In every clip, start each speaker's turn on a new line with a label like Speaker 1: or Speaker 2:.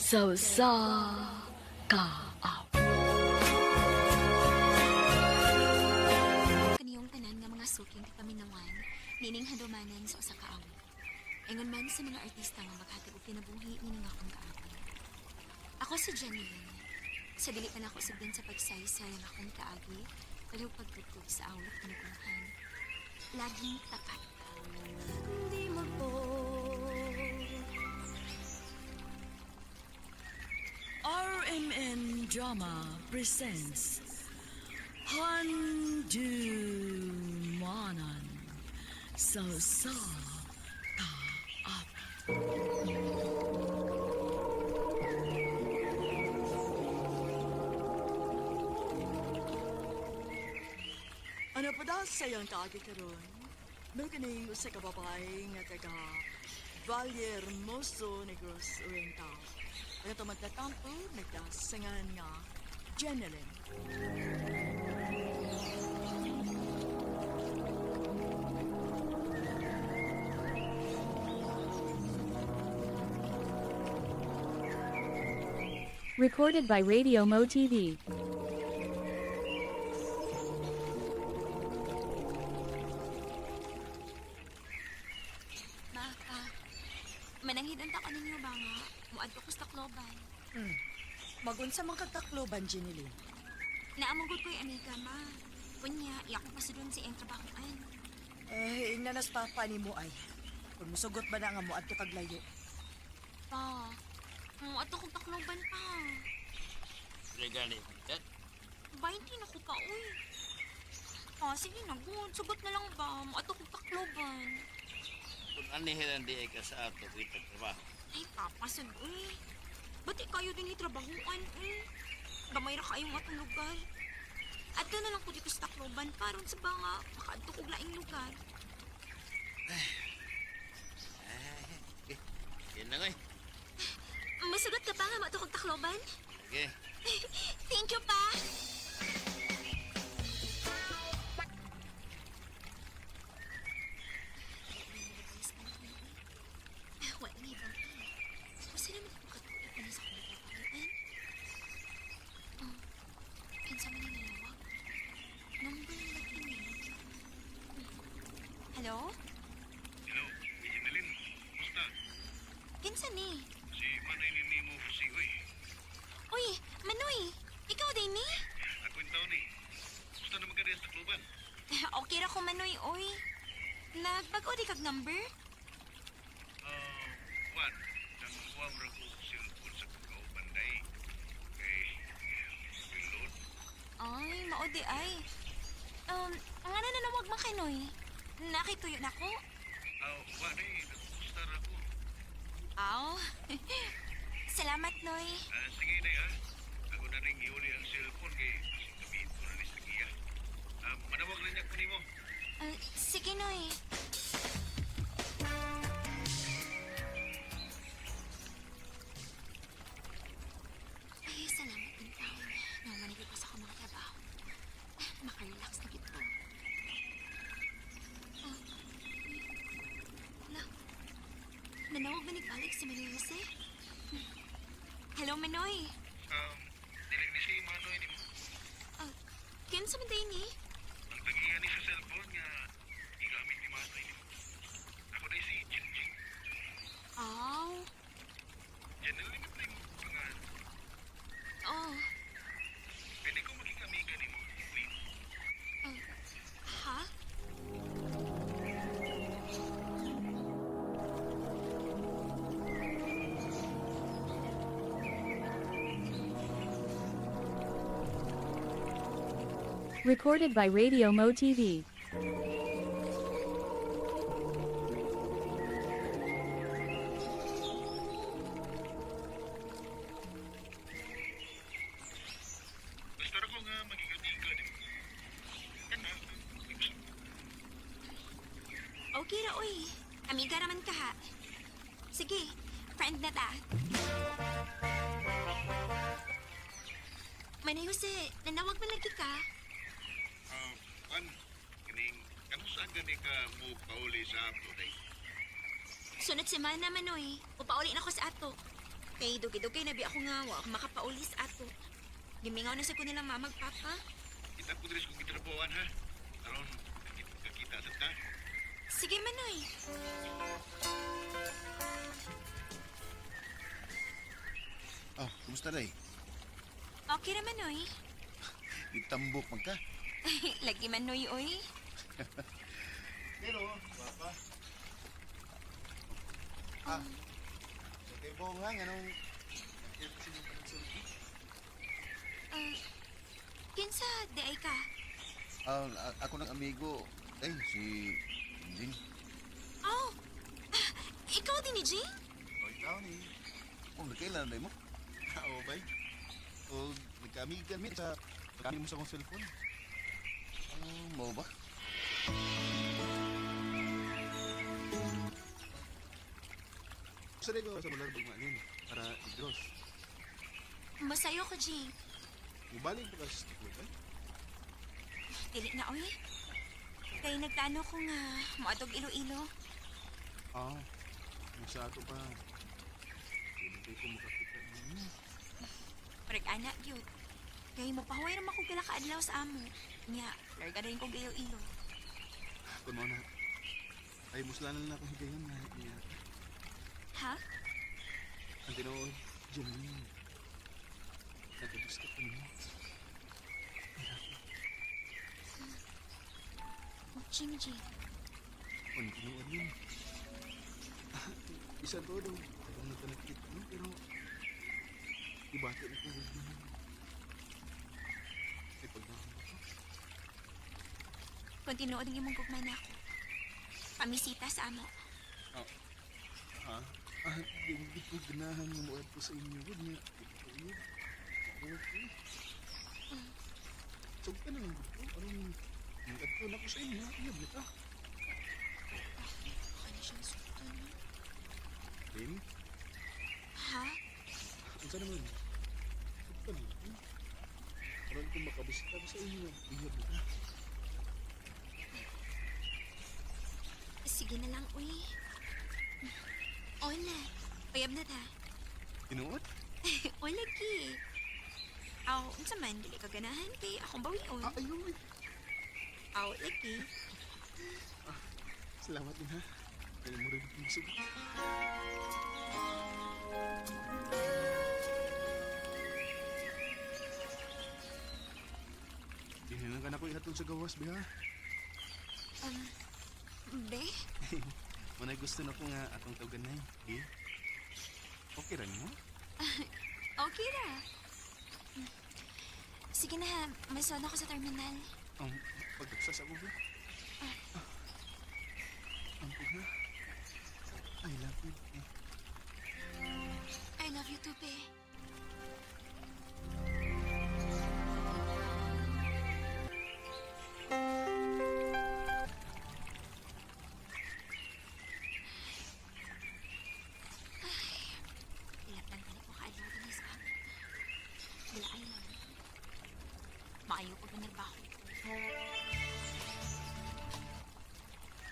Speaker 1: Sa usa ka awit.
Speaker 2: Kaniyong tanan nga mga suking kapaminawan, nining handumanan sa usa ka awit. Ingon man sa mga artista nga maghatag og kinabuhi nining akong kaagi. Ako si Jenny Lynn. Sa dili pa nako sugdan sa pagsaysay ang akong kaagi, palihog pagtugtog sa awit kinabuhan. Laging tapat.
Speaker 1: Di mo. RMN Drama presents Handumanan sa usa ka awit.
Speaker 3: Ano pa daw sa iyong kaagi karon? May kaning usa ka babae nga taga Valle Hermoso, Negros Oriental. Ang ito magtatampo, nagdasangan nga Jeneline.
Speaker 4: Recorded by Radio Mo TV.
Speaker 2: Ma, pa, mananghidan ta ko ninyo ba nga? Muadto ko sa Tacloban.
Speaker 3: Magunsa man kag Tacloban, Jeneline.
Speaker 2: Naamugod ko'y amiga, ma. Kunya, iya ko pa sa dun sa iyang trabahoan.
Speaker 3: Eh, ingnanas papa ni mo ay. Kung musugot ba na nga mo adto kag layo.
Speaker 2: Pa, muadto kong Tacloban pa.
Speaker 5: Regani, tat.
Speaker 2: 20 na ko pa, uy. Pa, sige na, good. Sugot na lang ba? Muadto kong Tacloban.
Speaker 5: Kung anihiran di ay ka sa ato, kita trabaho.
Speaker 2: Ay, papasod, uy. Ba't kayo din itrabahuan, uy? Gamay ra kayong atong lugar. Adto na lang ko dito sa Tacloban paron sa banga makaadto kog laing lugar.
Speaker 5: Ay, yan na ngay.
Speaker 2: Masugot ka pa nga maadto kog Tacloban?
Speaker 5: Okay.
Speaker 2: Thank you pa. Wala nga ibang Kasi naman ako makatuloy pa na sa akong trabahoan. Oh, kinsa man ang nanawag? Number na kini. Hello?
Speaker 6: Hello, Jeneline. Kumusta?
Speaker 2: Kinsa ni?
Speaker 6: Si Manay ni Nemo Jose, oy.
Speaker 2: Uy, Manoy! Ikaw din ni?
Speaker 6: Ako yung taon eh. Kumusta naman ka rin sa Tacloban?
Speaker 2: Okay ra ko, Manoy, oy. Nagbago di kag number?
Speaker 6: Ah, Juan, nanguha mo ko cellphone sa kakauban day. Kay, yung load.
Speaker 2: Ay, mao di ay. Ang ano nanawag man kay Noy? Nakituyo na ko.
Speaker 6: Ah, Juan eh, nagkumusta ra ko.
Speaker 2: Aw. Salamat, Noy.
Speaker 6: Ah, sige day ah. Ako na rin iuli ang cellphone kay gamitin ko na rin sa giya. Ah, manawag lang niya ko nimo.
Speaker 2: Ah, sige, Noy. Ay, salamat din taon. Namanigil ko sa akong mga trabaho. Ah, makarelax na gito. Ah, uy. Hala. Nanawag ba nagbalik si Manoy Jose? Hello, Manoy.
Speaker 6: Dili ni si Manoy nimo.
Speaker 2: Ah, kinsa man day ni?
Speaker 6: Ang tagiya ni sa cellphone nga igamit ni Manoy nimo. Ako day si Jingjing.
Speaker 2: Aw.
Speaker 6: Jeneline na yung pangalan.
Speaker 2: Oh.
Speaker 6: Pwede ko maging amiga nimo, please.
Speaker 2: Ah, ha?
Speaker 4: Recorded by Radio Mo TV.
Speaker 6: Gusto ra ko nga maging amiga nimo. Kana, gusto.
Speaker 2: Okay ra, oy. Amiga raman ka, ha? Sige, friend na ta. Manay Jose, nanawag man lagi ka.
Speaker 6: Ah, kan kining kanu sa gani ka mo pauli sa ato day.
Speaker 2: Sunod semana, Manoy. Upauli na ko sa ato. Kay dugay-dugay na bi ako nga wa ako makapaulis ato. Gimingaw na sa ko nila mamag papa.
Speaker 6: Kita ko diri sa kong gitrabahoan ha. Aron kakita sa ta.
Speaker 2: Sige Manoy.
Speaker 7: Ah, kumusta day?
Speaker 2: Okay ra Manoy.
Speaker 7: Gitambok man ka.
Speaker 2: Lagi Manoy oy.
Speaker 7: Pero, papa. Ah, kay Bong ha, anong...
Speaker 2: Ah, kinsa di ay ka?
Speaker 7: Ah, ako ng amigo, eh, si Jing.
Speaker 2: Oh. Ah, ikaw din ni Jing?
Speaker 7: Oh, ikaw ni. Oh, nagkailan na mo?
Speaker 8: Oo, bay. O, nagkaamigan mi sa... Kami mo sa akong cellphone.
Speaker 7: Ah, mo ba?
Speaker 8: Sa ko sa mular bagmanin para igros.
Speaker 2: Masayo ko, Jing.
Speaker 8: Mubalik pa ka sa tuklo, bay.
Speaker 2: Dili na oy. Kay nagtano ko nga moadtog Iloilo.
Speaker 8: Ah, nasa ato pa. Hindi ko makakita ninyo.
Speaker 2: Parang anak yun. Kay mopahuway ra man ko pila ka adlaw sa amo. Nya, larga rin kog Iloilo.
Speaker 8: Kung mo na, ay muslanan na akong higayon na niya.
Speaker 2: Ha?
Speaker 8: Ang tinuod, Janine. Nagkagusto ko niyo.
Speaker 2: Jing, Jing.
Speaker 8: Ang tinuod yun. Ah, isa to daw. Tagang nagkanakit no? Pero ibati na ko. Ay, pagdaan ko.
Speaker 2: Kung tinuod ang imong gugma na ako. Pamisita sa amo.
Speaker 8: Ah, ah, ah, hindi ko ganahan nga muad ko sa inyo. Huwag niya. Hindi ko. Huwag ko. Sugtan na lang ko. Anong, nag-adto na ko sa inyo. Iyab na ka.
Speaker 2: Ano siyang sugtan, no?
Speaker 8: Lin,
Speaker 2: Ha?
Speaker 8: ang sana man. Sugtan na lang ko. Aron kung makabisita ko sa inyo, iyab na ka.
Speaker 2: Sige na lang, uy. Hola. Uyab na ta.
Speaker 8: Tinuod?
Speaker 2: O lagi. Aw, unsa man dili ka ganahan kay akong bawion.
Speaker 8: Ah, ayun.
Speaker 2: Aw, lagi.
Speaker 8: Salamat din ha. Kaya mo rin akong masugat. Dinanan ka na ko ihatod sa gawas, biha.
Speaker 2: Um, be?
Speaker 8: Manay gusto na ko nga atong tawagan na eh. Okay ra mo?
Speaker 2: Okay ra. Sige na, masun ako sa terminal.
Speaker 8: Ang pagdagsas ako ba? Ah. Ang na. I love you. Eh.
Speaker 2: I love you too, be. Ay, ilap lang gani ko kaadlaw dinhi sa amo. Dila ay lang. Maayo pag manarbaho.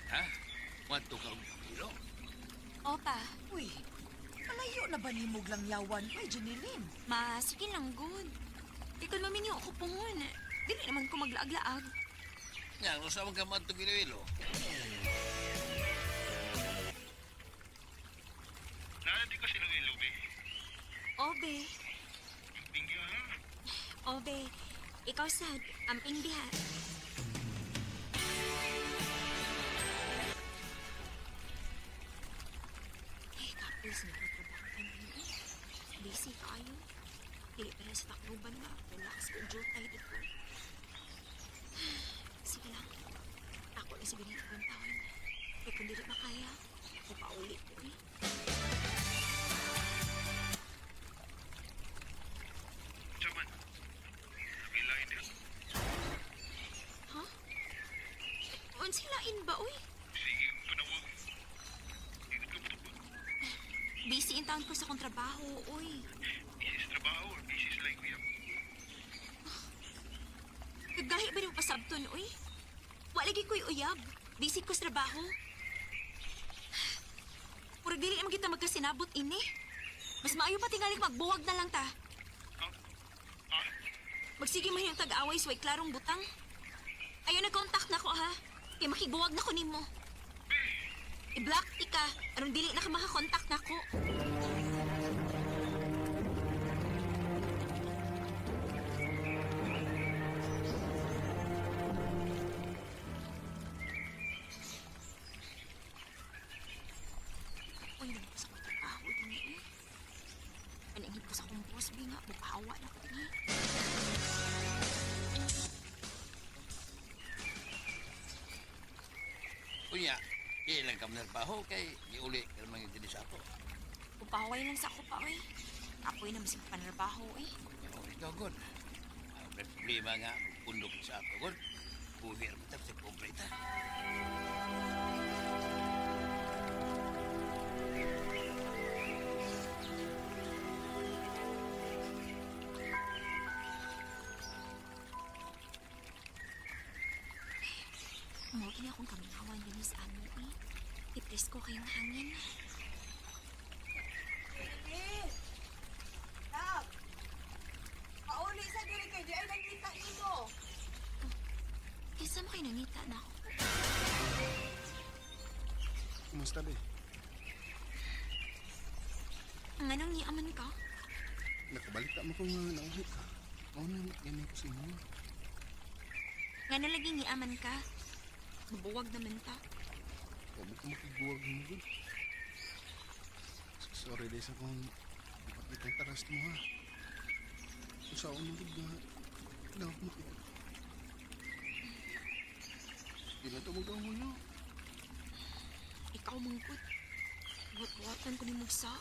Speaker 5: Ha? Wadto ka og Iloilo?
Speaker 2: Opa,
Speaker 3: Uy, malayo na ba nimog lang yawan ko, Janilin?
Speaker 2: ma, sige lang, good. Ikon maminyo ako pungon. Dili naman ko maglaag-laag.
Speaker 5: Nga, kung saan ka madto Iloilo?
Speaker 6: Naa di ko silang ilubi.
Speaker 2: Obe,
Speaker 6: Tingyo ha.
Speaker 2: obe. Ikaw sad, amping diha. Eh, kapoy sa nagtatrabaho ka nun. Busy kaayo. Dili pa rin sa Tacloban na. Relax ko, jutay dito. Sige lang. Ako na sa ganito taon. Eh, kung dili makaya, ako pauli ko eh.
Speaker 6: Chaman. Nabilain diha.
Speaker 2: Ha? Unsay lain ba, uy?
Speaker 6: Sige, panawag. Ingat ka mo
Speaker 2: Busy in town ko sa akong trabaho, uy.
Speaker 6: Busy sa trabaho or busy sa laing uyab.
Speaker 2: Kagahi ba rin pasabton, uy? Wala lagi ko'y uyab. Busy ko sa trabaho. Murag dili naman kita magkasinabot ini. Mas maayo pa tingali magbuwag na lang ta. Magsige man yung tag-away sway klarong butang. Ayaw na contact na ko ha. Kay makibuwag na ko nimo. I-block ti ka. Aron dili na ka makakontakt na ko. Uy, nagpo sa ko trabaho din eh. Paningin ko sa akong boss, bi nga, mupahawa na ko din eh.
Speaker 5: Unya, ilang ka trabaho kay giuli ka naman yung dili sa ato.
Speaker 2: Upaway lang sa ako pa, oy. Ako'y na masig panrabaho, eh.
Speaker 5: Oh, ikaw, God. Ang may problema nga, magpundok sa ato, God. Buhi ra man sa pobre ta.
Speaker 2: Mo kini akong kamingawan din sa amo, eh. Ipresko kayong hangin.
Speaker 9: Pauli sa diri kay di ay nakita nimo.
Speaker 2: Kinsa mo kayo nangita na ako?
Speaker 8: Kumusta be?
Speaker 2: Ang anong niaman ka?
Speaker 8: Nakabalita mo kung nga nauwi ka. Mao na ganyan ko sa inyo.
Speaker 2: Nga na lagi niaman ka? Mabuwag naman ta.
Speaker 8: Huwag mo ko makiguwag mo gud. Sorry day sa kung ipakita ang taras mo ha. Kung saan mo gud nga, love mo kita. Di na ito mag-away no.
Speaker 2: Ikaw mangkot. Buhat-buhatan ko ni Mugsa.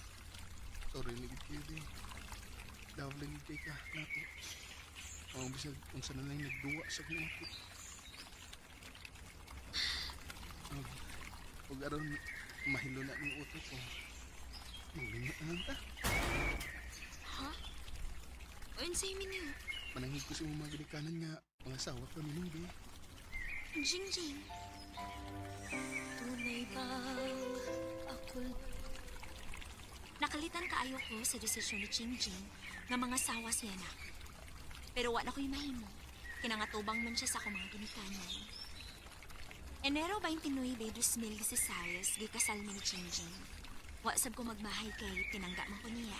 Speaker 8: Sorry na gud kayo day. Love lang gud kay ka nato. Ang bisag unsa na lang nagduwa sa kong ako. Ug aron mahilo na ng utok ko. Maglinga na lang ta.
Speaker 2: Ha? O unsay minyo?
Speaker 8: Manangig ko sa imong mga ginikanan nga mga asawa ko ninong be.
Speaker 2: Jing Jing.
Speaker 1: Tunay bang ako
Speaker 2: Nakalitan kaayo ko sa desisyon ni Ching Jing nga mga sawa siya na. Pero wa na ko'y mahimo. Kinangatubang man siya sa akong mga ginikanan. Enero 29, 2016, gikasal mi ni Ching Jing. Wa sab ko magmahay kay tinangga man ko niya.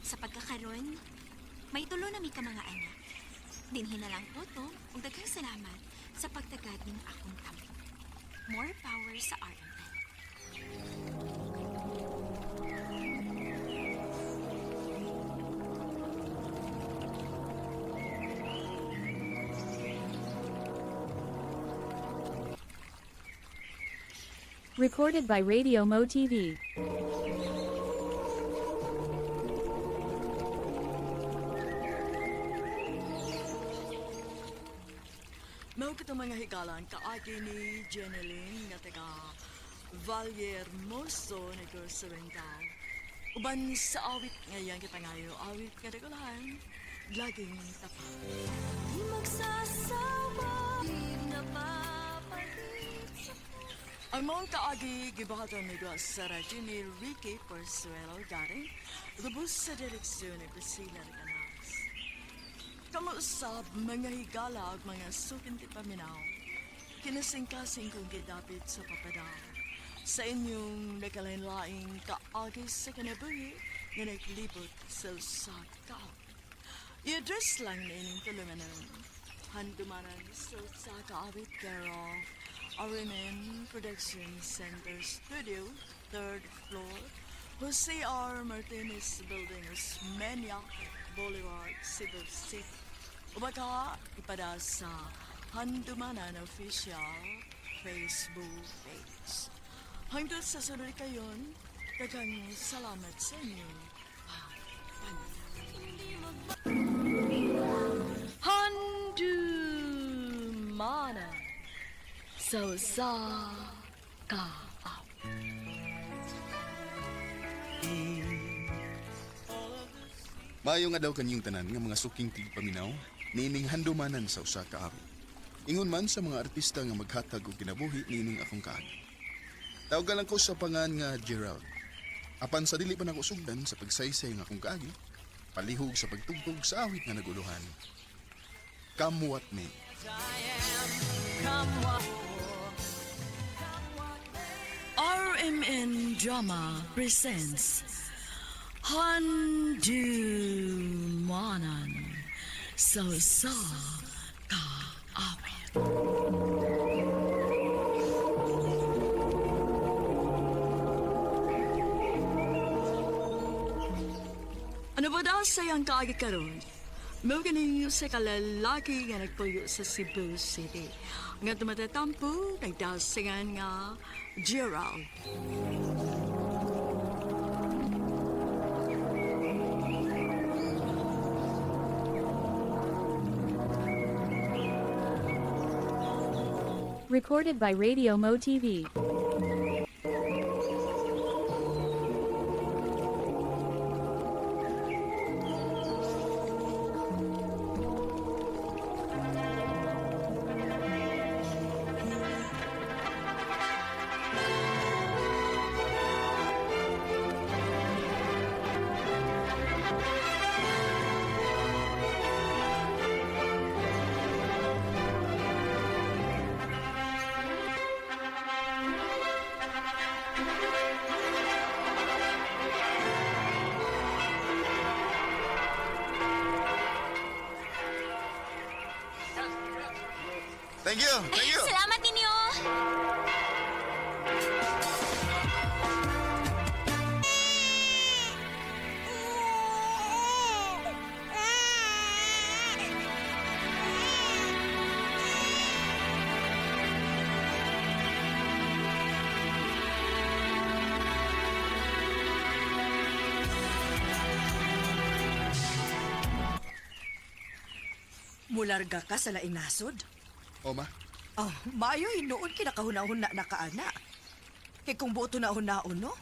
Speaker 2: Sa pagkakaron, may tulo na mi ka mga anak. Dinhi na lang po to, ug daghang salamat sa pagtagad ning akong tampo. More power sa RMN.
Speaker 4: Recorded by Radio Mo TV.
Speaker 3: Mao katong mga higalan kaagi ni Jeneline nga taga Valle Hermoso, Negros Oriental. Uban sa awit ngayon kipangayo awit nga dagulahan, laging tapat.
Speaker 1: Di magsasawa Di napapalit sa
Speaker 3: Ang mong kaagi gibuhaton ni Duas sa radyo ni Ricky Porsuelo Garing, lubos sa direksyon ni Priscilla Recanas. Kamuusab mga higala ug mga sukinti paminaw, kinasingkasing kong gidapit sa papadang. Sa inyong nakalain-laing kaagi sa kinabuhi nga naglibot sa usa ka. I-address lang na inyong tulumanon. Handumanan sa usa ka awit care of RMN Production Center Studio, third floor, Jose R. Martinez Building, Osmeña Boulevard, Cebu City. O baka ipada sa Handumanan Official Facebook page. Hanggang sa sunod kayon, daghang salamat sa inyo. Handumanan sa usa ka
Speaker 8: Maayo nga daw kanyong tanan nga mga suking tigpaminaw, niining handumanan sa usa ka awit. Ingon man sa mga artista nga maghatag og kinabuhi niining akong kaagi. Tawagan lang ko sa pangan nga Gerald. Apan sa dili pa nako sugdan sa pagsaysay nga akong kaagi, palihog sa pagtugtog sa awit nga naguluhan. Come what may.
Speaker 3: RMN Drama presents Handumanan sa Usa Ka Awit. Ano ba daw sayang kaagi karon? Mao ganing sa kalalaki nga nagpuyo sa Cebu City. Nga tumatatampo, nagdasingan nga Gerald.
Speaker 4: Recorded by Radio Mo TV.
Speaker 8: Thank you! Thank you!
Speaker 2: Salamat ninyo!
Speaker 9: Mularga ka sa laing nasod?
Speaker 8: O ma,
Speaker 9: Oh, maayo hinuon kinakahuna-huna na kaana. Kay kung buoto na hunaon, no?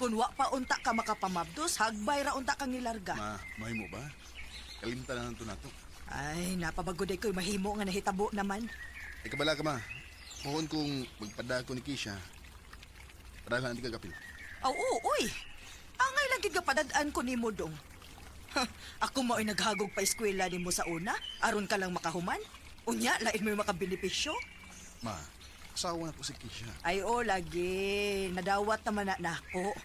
Speaker 9: Kung wa pa unta ka makapamabdos, hagbay ra unta kang nilarga.
Speaker 8: ma, mahimo ba? Kalimtan na lang to nato.
Speaker 9: Ay, napabagoday ko'y mahimo nga nahitabo naman.
Speaker 8: Ikabala ka ma. Pohon kong magpadako ni Kisha. Padala di ka kapil.
Speaker 9: Aw, oo, uy. Angay lang gid padad-an ko nimo dong. Ha, ako mao'y naghagog pa eskwela nimo sa una, aron ka lang makahuman. Unya, lain mo'y makabenepisyo.
Speaker 8: Ma, asawa na ko si Kisha.
Speaker 9: Ay, o, lagi. Nadawat naman na nako.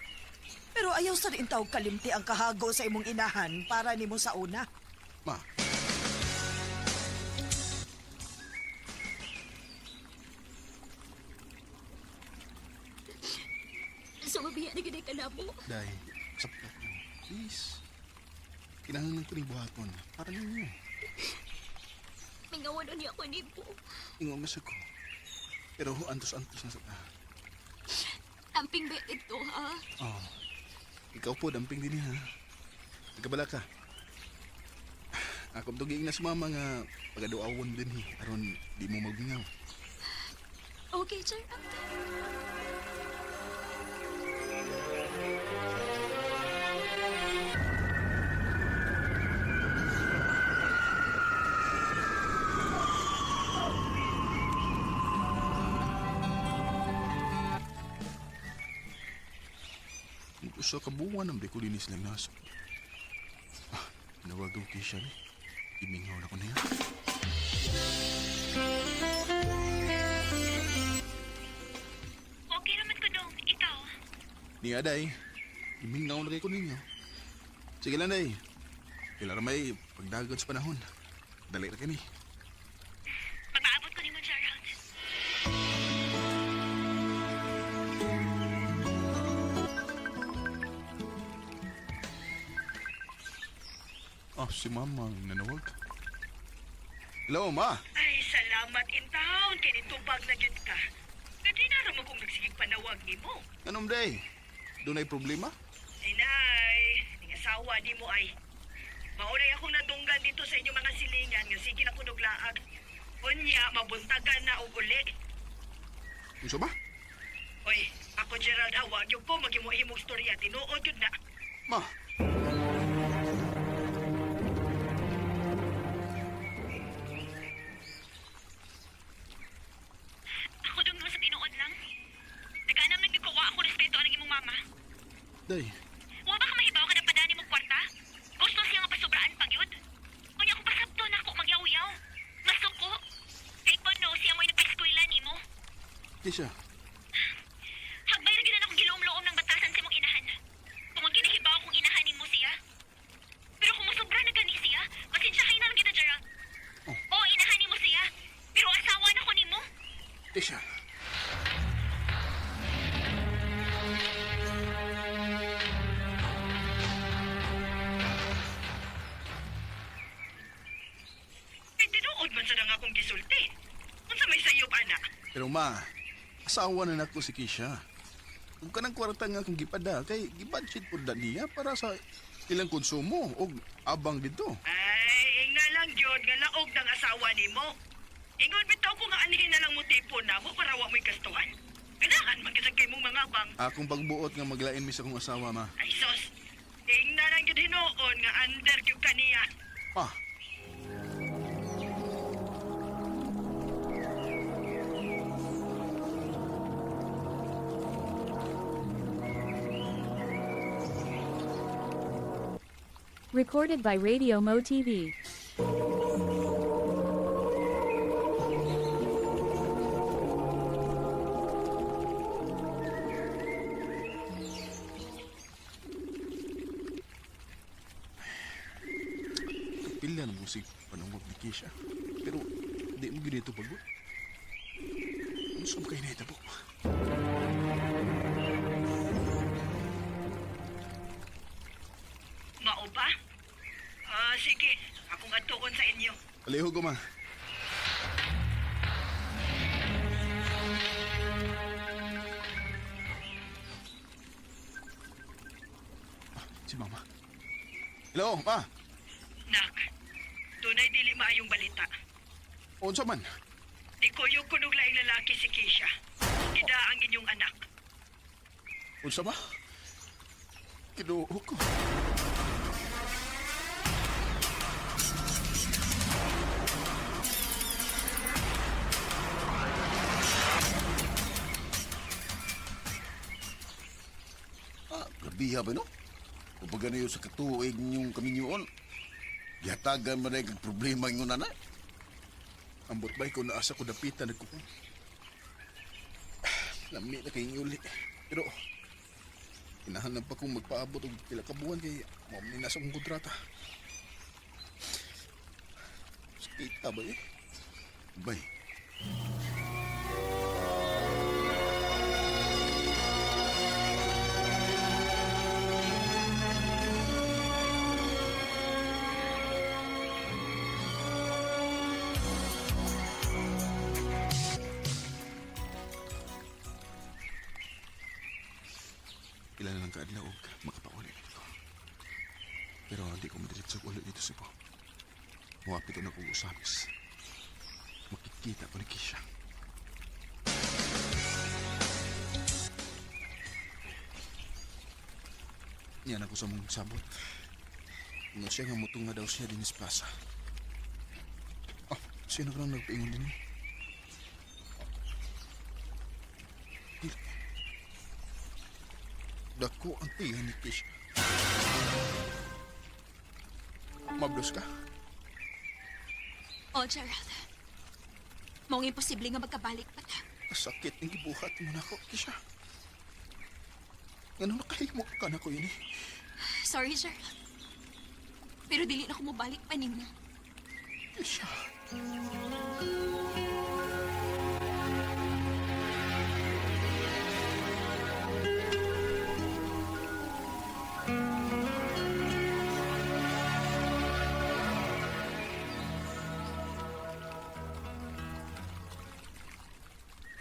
Speaker 9: Pero ayaw sa rin tawag kalimti ang kahago sa imong inahan para nimo sa una.
Speaker 8: Ma.
Speaker 2: So, mabiya na gid ka na mo.
Speaker 8: Day, sapot ko. Please. Kinahanglan ko ning buhaton. Para ninyo.
Speaker 2: Mingawan niya ako nimo.
Speaker 8: Ingon mas ako. Pero antos-antos na sa ta.
Speaker 2: Amping ba ito, ha?
Speaker 8: Oh. Ikaw po, damping din ha. Ikabala ka. Ako tugiing na sa mama nga pagaduawon din eh. Aron di mo magbingaw.
Speaker 2: Okay, Gerald.
Speaker 8: Usa ka buwan ang ko dinis lang nasa. Ah, nawagaw kay siya ni. Imingaw na ko na yan.
Speaker 2: Okay naman ko dong. Ikaw?
Speaker 8: Ni Aday, imingaw na kay ko ninyo. Sige lang, day. Kailan may pagdagan sa panahon. Dali ra kini.
Speaker 2: Pag-aabot ko nimo, Gerald.
Speaker 8: Ah, si mama ang nanawag. Hello, ma.
Speaker 9: Ay, salamat in town. Kay nitubag na gyud ka. Gadi na ra mo kung nagsigig panawag nimo.
Speaker 8: Anong day? Doon ay problema?
Speaker 9: Ay, ning asawa nimo ay. Maunay akong nadunggan dito sa inyong mga silingan nga sige na kunog laag. Unya, mabuntagan na og uli.
Speaker 8: Unsa ba?
Speaker 9: Oy, ako Gerald Hawa, gyud ko maghimo-himog storya tinuod gyud na.
Speaker 8: Ma.
Speaker 2: Ako dong sa tinuod lang. Nagaanam nagdikawa ako respeto ang imong mama.
Speaker 8: Day.
Speaker 2: Wa ba ka mahibaw ka na padani mo kwarta? Gusto siya nga pasubraan pagyud. Unya kung pasabto na ako magyaw-yaw. Masuko. Kay kuno siya mo'y nagpa-eskwela nimo.
Speaker 8: Kisha,
Speaker 2: Hagbay ra gyud na akong giluom-luom ng batasan sa imong inahan. Tungod kinahibaw kong inahan nimo siya. Pero kung mosobra na gani siya, pasensya kay na lang kita, Gerald.
Speaker 8: Oh.
Speaker 2: Oo, inahan nimo siya. Pero asawa na ko nimo.
Speaker 8: Kisha.
Speaker 9: Ay, tinuod man sa nga akong gisulti. Unsa may sayop, ana?
Speaker 8: Pero ma, asawa na nako si Kisha. Kung kanang kwarta nga akong gipada, kay gibudget po na niya para sa ilang konsumo o abang dito.
Speaker 9: Ay, ingna lang gyud nga laog ng asawa nimo. Ingon bitaw ko nga anhin na lang mo tipon namo para wa mo'y gastuhan. Ganahan man kasi kay mong mga bang.
Speaker 8: Akong pagbuot nga maglain mi sa akong asawa, ma.
Speaker 9: Ay sos, ingna lang gyud hinuon nga under gyud kaniya.
Speaker 8: Ma,
Speaker 4: Recorded by Radio Mo TV.
Speaker 8: kapila na mo si panungog ni Kisha. Pero di mo gid ito pagbuot. Ano sa kay nahitabo?
Speaker 9: Mao ba? Ah, sige. Akong adtuon sa inyo.
Speaker 8: Palihog ko, ma. Ah, si mama. Hello, ma.
Speaker 9: Nak, dunay dili maayong balita.
Speaker 8: Unsa man?
Speaker 9: Di kuyog kunog laing lalaki si Keisha. Gida ang inyong anak.
Speaker 8: Unsa ba? Kinuho ko.
Speaker 7: Ah, grabiha ba no? Kapag ganyan sa katuig ninyong kaminyoon, gihatagan man na kag problema ingon na.
Speaker 8: Ambot ba ikaw naasa ko dapitan nagkuko? Lami na kayong uli. Pero, hinahanap pa kong magpaabot og pila ka buwan kay mao man ni nasa akong kontrata. Sakita ba eh?
Speaker 7: Bay,
Speaker 8: Pila na lang kaadlaw og makapauli na ko. Pero hindi ko madiretso og uli dito sa Cebu. Muapit na kong usamis. Makikita ko ni Kisha. Yan ako sa mong sabot. Nga siya nga mutunga daw siya din sa plaza. Ah, sino ka lang nagpaingon din eh? Dili. Dako ang tiyan ni Kisha. Mablos ka?
Speaker 2: Oh, Gerald. Maong imposible nga magkabalik pa ta.
Speaker 8: Sakit ng gibuhat mo na ako, Kisha. Ano nakahimo ka na ko yun eh?
Speaker 2: Sorry, Gerald. Pero dili na ko mobalik pa nimo.
Speaker 8: Kisha.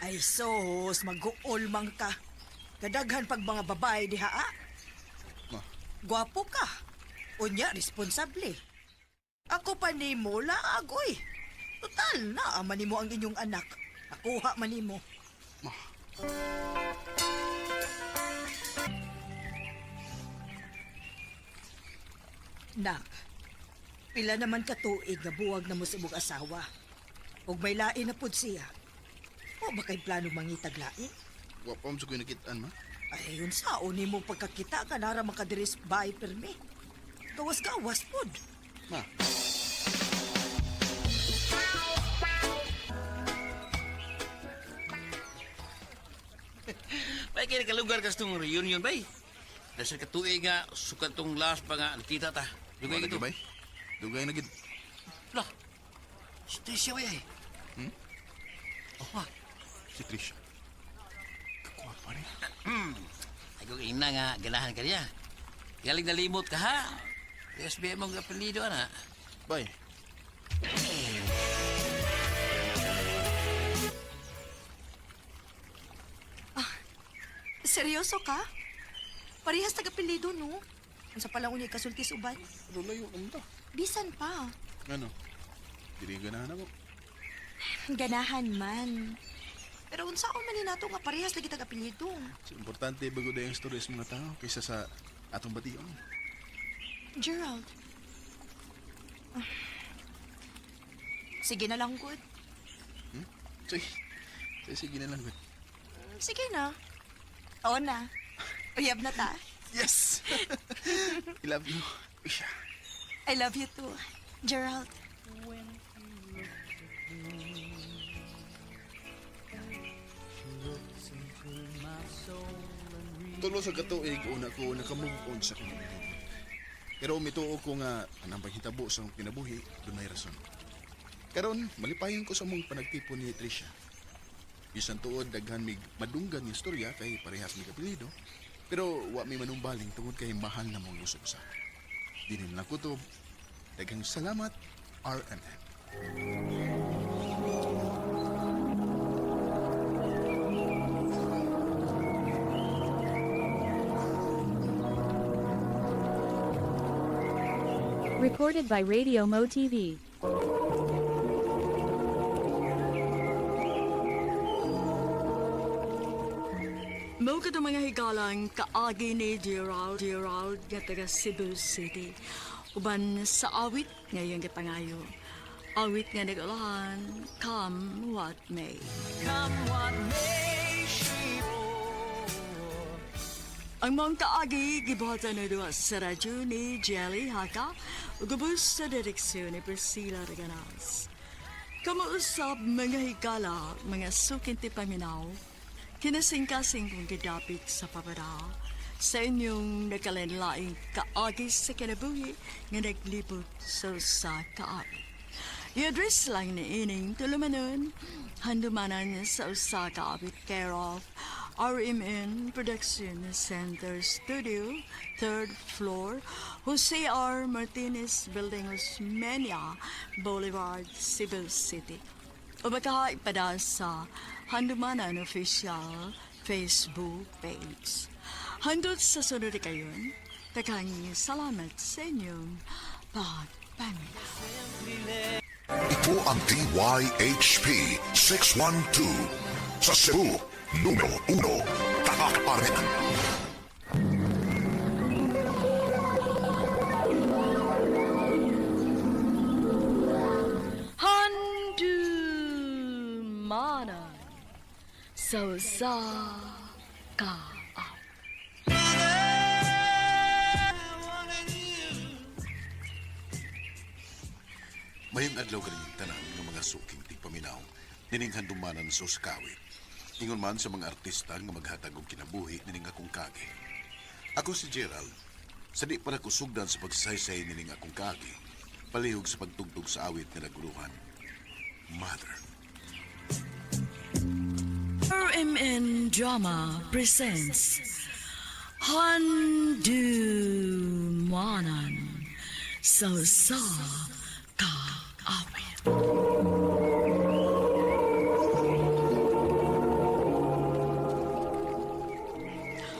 Speaker 9: Ay sos, mag-uol man ka. Kadaghan pag mga babae diha ah.
Speaker 8: Ma,
Speaker 9: Gwapo ka. Unya, responsable. Ako pa nimo laag, oy. Total na, ama nimo ang inyong anak. Nakuha man nimo.
Speaker 8: ma.
Speaker 9: Nak, pila naman katuig nga buwag na mo sa imong asawa. Ug may lain na pud siya. O ba kay plano mangitag lain?
Speaker 8: Wa pa mo sa ko nakitaan, ma.
Speaker 9: Ay, yun sa uni mo pagkakita ka nara makadiris bahay permi. Gawas-gawas pod.
Speaker 8: Ma.
Speaker 5: Bay, kaya nakalugar ka sa itong reunion, bay. Nasa katuig nga, sukat tong last pa nga, nakita ta. Dugay
Speaker 8: Wala
Speaker 5: ito.
Speaker 8: bay. Dugay na gid.
Speaker 5: Lah, si Tricia, bay. Hmm? Oh, ah.
Speaker 8: Si Trisha. Kakuha pa rin.
Speaker 5: Ay, kung ina nga, ganahan ka niya. Galing nalimot ka, ha? SBM mong apelido, ana.
Speaker 8: Bay.
Speaker 9: Seryoso ka? Parehas taga-apelyido, no? Unsa pa lang unya kasulti uban?
Speaker 8: Ano layo naman ta?
Speaker 9: Bisan pa.
Speaker 8: Ano? Dili ganahan ako.
Speaker 9: Ganahan man. Pero unsa man ni nato nga parehas lagi taga-apelyido.
Speaker 8: So, importante bago na yung story sa mga tao kaysa sa atong bation.
Speaker 9: Gerald. Sige na lang, good.
Speaker 8: Hmm? Sige. Sige, sige na lang. Good.
Speaker 9: Sige na. Oo na. Uyab na ta.
Speaker 8: Yes! I love you. Isha.
Speaker 9: I love you too, Gerald.
Speaker 8: Tulo sa katuig, una ko nakamove on sa akong kinabuhi. Pero mituo ko nga anang panghitabo sa akong kinabuhi, dunay rason. Karon, malipayon ko sa mong panagtipon ni Tricia. Bisan tuod daghan mig madunggan nga istorya kay parehas mig apelyido, pero wa mi manumbaling tungod kay mahal na mong usap sa. Dinin lang kutob. Daghang salamat, RMN.
Speaker 4: Recorded by Radio Mo TV.
Speaker 3: Mao kadto mga higalang kaagi ni Gerald Gerald nga taga Cebu City. Uban sa awit ngayong gipangayo. Awit nga nag-ulahan, Come What May. Ang mga kaagi gibuhatan na duha sa radyo ni Jelly Haka ug ubos sa direksyon ni Priscilla Reganas. Kamausap mga higala, mga sukinti paminaw, kinasingkasing kong gidapit sa pabara, sa inyong nakalanlaing kaagi sa kinabuhi nga naglibot sa usa kaawit. I-address lang ni ining tulumanon, handumanan sa usa ka awit care of RMN Production Center Studio, third floor, Jose R. Martinez Building, Osmeña Boulevard, Cebu City. O baka ipada sa Handumanan Official Facebook page. Handot sa sunod kayon, takang salamat sa inyong pagpaminaw.
Speaker 10: Ito ang DYHP 612 sa Cebu, numero 1, Tatak pa rin.
Speaker 3: Handumanan sa usa ka
Speaker 7: Mayong adlaw kaninyong tanan nga mga suking tigpaminaw, nining handumanan sa uskawit. Ingon man sa mga artista nga maghatag og kinabuhi nining akong kagi. Ako si Gerald, sa di pa nakusugdan sa pagsaysay nining akong kagi, palihog sa pagtugtog sa awit nga naguluhan. Mother.
Speaker 3: RMN Drama presents Handumanan sa usa ka awit.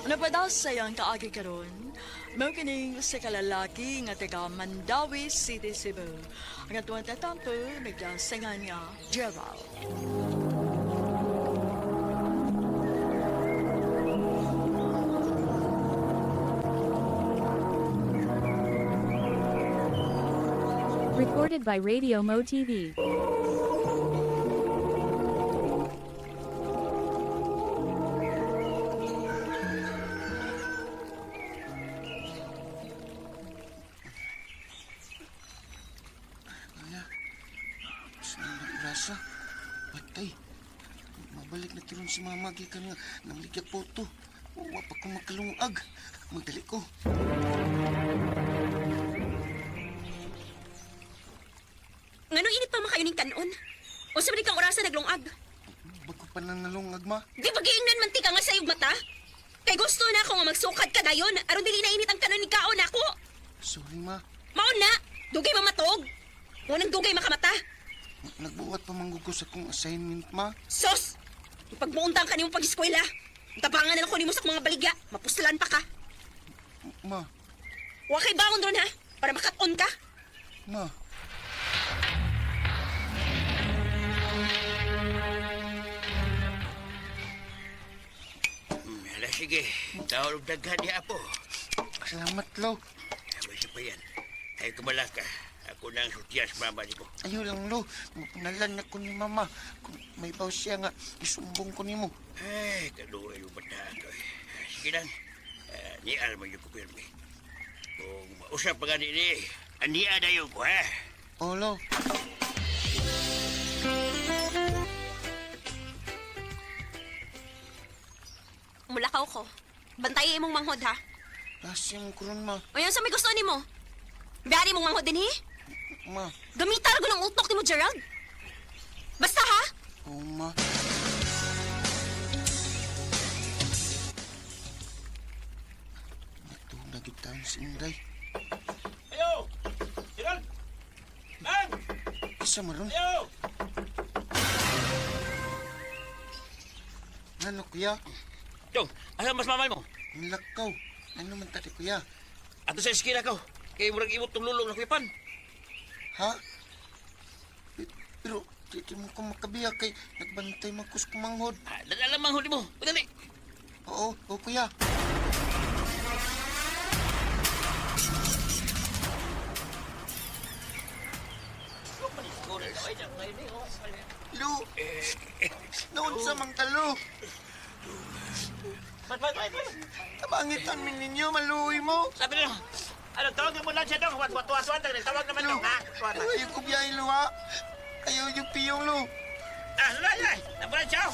Speaker 3: Napadasay ang kaagi karon. Mao kining usa ka lalaki nga taga Mandawi City, Cebu. Ang atuang tatampo nagdasangan nga Gerald.
Speaker 4: Recorded by Radio Mo TV.
Speaker 11: Patay. Mabalik na tiron si mama gikan nga namaligya poto. Wa pa ko makalungag. Magdali ko.
Speaker 2: Ngano init pa makayo ning kanon? Unsa man kang orasa naglungag?
Speaker 11: Bago pa na nalungag, ma.
Speaker 2: Di ba giingnan man tika nga sa iyong mata? Kay gusto na ako nga magsukad ka dayon aron dili na init ang kanon ni kaon ako.
Speaker 11: Sorry, ma.
Speaker 2: Mao na, dugay mamatog. Unang dugay makamata.
Speaker 11: Nagbuhat pa manggugo sa kong assignment, ma.
Speaker 2: Sos! Pagmuundang ka nimo pag-eskwela. Tabangan na lang ko nimo sa akong mga baligya. Mapuslan pa ka.
Speaker 11: Ma,
Speaker 2: Wa kay bangon ron ha, para makat-on ka.
Speaker 11: ma.
Speaker 5: Hala, sige. Tawag og daghan niya, apo.
Speaker 11: Salamat, lo.
Speaker 5: Basta pa yan. Ay, kumala ka. Ako na ang sultiyan sa mama ni ko.
Speaker 11: Ayaw lang, lo. Mapunalan ako ni mama. Kung may baw siya nga, isumbong ko nimo.
Speaker 5: Ay, kaluoy yung bata ko. Eh. Sige lang. Ni Alma yung kupirmi. Kung mausap pa gani ni, ania na yun ko, ha?
Speaker 11: Oh, lo.
Speaker 2: Mulakaw ko. Bantayi imong manghod ha.
Speaker 11: Lasing ko ron, ma.
Speaker 2: O yan sa may gusto nimo. Biyari mong manghod dinhi.
Speaker 11: Ma.
Speaker 2: Gamita ra ng utok nimo, Gerald. Basta ha.
Speaker 11: Oh, ma. Nagtuhog na gyud taon si Inday.
Speaker 5: Ayo! Gerald! Mang!
Speaker 11: Isa mo ron.
Speaker 5: Ayo!
Speaker 11: Ano, kuya?
Speaker 5: Dong, asa mas mamay mo?
Speaker 11: Nilakaw. Ano man tati, kuya?
Speaker 5: Ato sa eskina ko. Kay murag imot tong lulong na kuyapan.
Speaker 11: Ha? Pero, di mo ko makabiya kay nagbantay man ko sa kumanghod.
Speaker 5: Ah, dala lang manghod mo. Dali.
Speaker 11: Oo, oo, kuya. Lu! Noon sa mang kalo. Tabangitan min ninyo, maluoy mo.
Speaker 5: Sabi na, ano, tawag mo lang siya dong. Wat, wat, wat, wat. Tawag naman dong, ha? Wat, wat.
Speaker 11: Ayaw ko biyahe, lu, ha? Ayaw yung piyong, lu.
Speaker 5: Ah, lay, lay. Nabulan siya.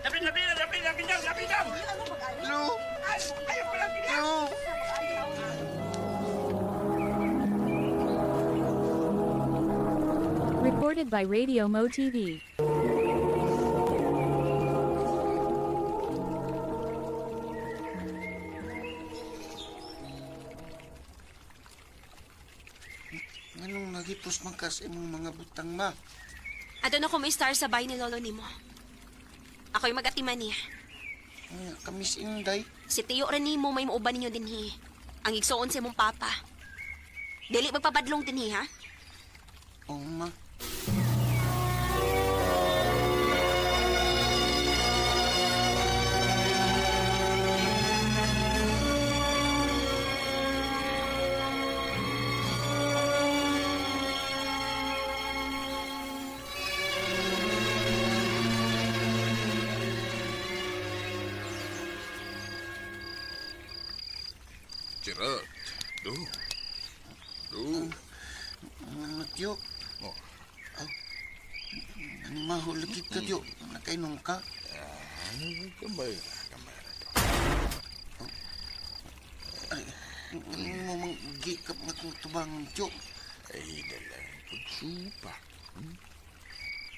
Speaker 5: Lapin, lapin, lapin, lapin, dong, lapin, dong.
Speaker 11: Lu!
Speaker 5: Ay, ayaw ko lang.
Speaker 11: Lu!
Speaker 4: Recorded by Radio Mo TV.
Speaker 11: Nganong nagipos man ka sa imong mga butang, ma?
Speaker 2: Adto na ko may star sa bay ni lolo nimo. Ako'y magatiman niya.
Speaker 11: Nga, kami si Inday.
Speaker 2: Si Tiyo ra nimo may muuban ninyo dinhi. Ang igsuon sa imong papa. Dili magpabadlong dinhi ha.
Speaker 11: Oo, ma.
Speaker 8: Gerard, do. Do.
Speaker 11: Ano, Tiyo?
Speaker 8: Oh.
Speaker 11: Ano mahulagit ka, Tiyo? Nakainom ka?
Speaker 8: Ah, kamay ra, kamay ra to.
Speaker 11: Ay, ano mo mang gikap nga kong tubangon, Tiyo?
Speaker 8: Ay, dala pagsupa. Hmm?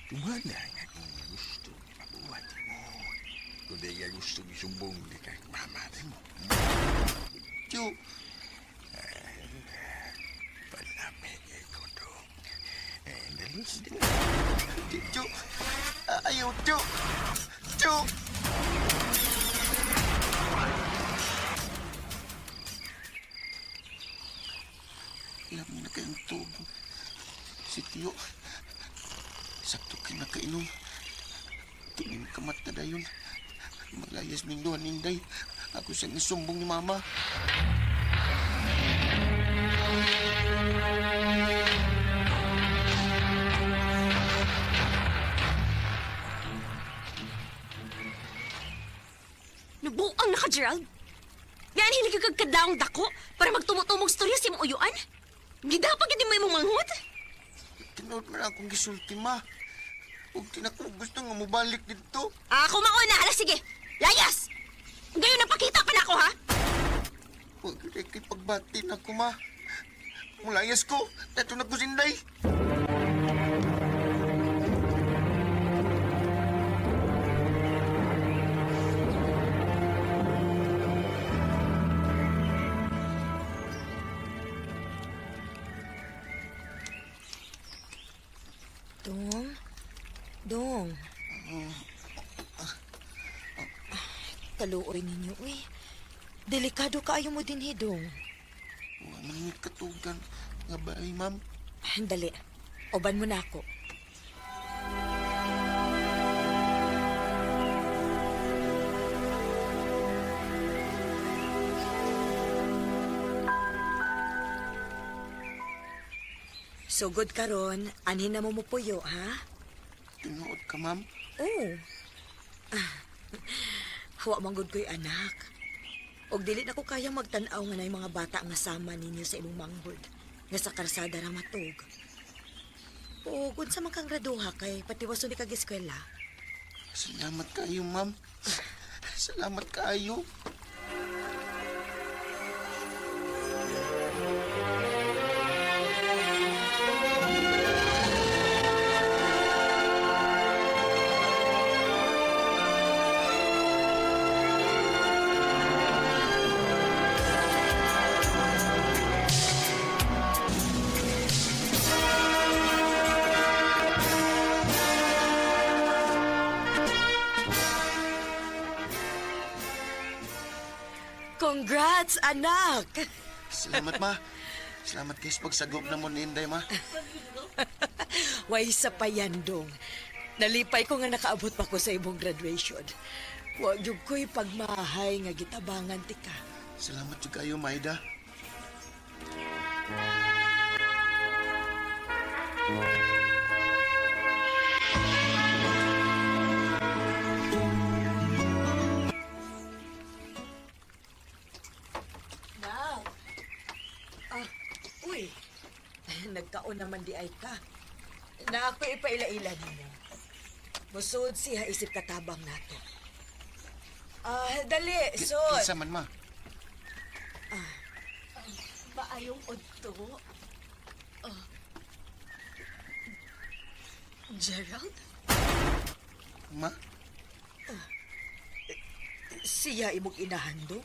Speaker 8: Tumana nga kung gusto nga mabuhat mo. Kung di ka gusto isumbong di ka mama mo.
Speaker 11: Tiyo,
Speaker 8: Palamig ko to. Eh, dali, dali.
Speaker 11: Tiyo. Ayaw, Tiyo. Tiyo. Alam na kayong tubo. Si Tiyo. Sakto kinakainom. Tingin kamat na dayon. Maglayas mingduhan ninday. Ako siyang isumbong ni Mama.
Speaker 2: Nabuang na ka, Gerald. Yan hilig kag kadlaong dako para magtumo-tumong storya sa imong uyuan. Gidapag hindi mo imong manghod.
Speaker 11: Tinuod man akong gisulti, ma. Ug di na ko gusto nga mobalik didto.
Speaker 2: Ako mauna, hala sige. Layas! Ngayon napakita pa na ako, ha?
Speaker 11: Huwag yun kay pagbati na ko, ma. Mulayas ko. Dato na ko sinday.
Speaker 9: Dong? Dong? Kaluoy ninyo, uy. Delikado kaayo mo din, Dong.
Speaker 11: Wa man ni katugan nga balay, ma'am.
Speaker 9: Dali. Uban mo na ako. Sugod karon, anhin na mo mupuyo, ha?
Speaker 11: Tinuod ka, ma'am.
Speaker 9: Oo. Ah, Hawa man gud ko'y anak. Og dili na ko kaya magtan-aw nga nay mga bata nga sama ninyo sa imong manghod nga sa karsada ra matug. O unsa man kang graduha kay patiwason ni kag eskwela.
Speaker 11: Salamat kayo, ma'am. Salamat kayo.
Speaker 9: Congrats, anak.
Speaker 11: Salamat, ma. Salamat guys pagsagop na mo ni Inday, ma.
Speaker 9: Way sa payandong. Nalipay ko nga nakaabot pa ko sa imong graduation. Wa gyud ko'y pagmahay nga gitabangan tika.
Speaker 11: Salamat jud kayo, Maida.
Speaker 9: Nak. Ah, uy. Nagkaon naman di ay ka. Na ako ipaila-ila ninyo. Busod siya isip katabang nato. Ah, dali, sod.
Speaker 11: Kinsa man, ma?
Speaker 3: Maayong udto. Oh. Gerald?
Speaker 11: Ma?
Speaker 9: Siya imong inahan do.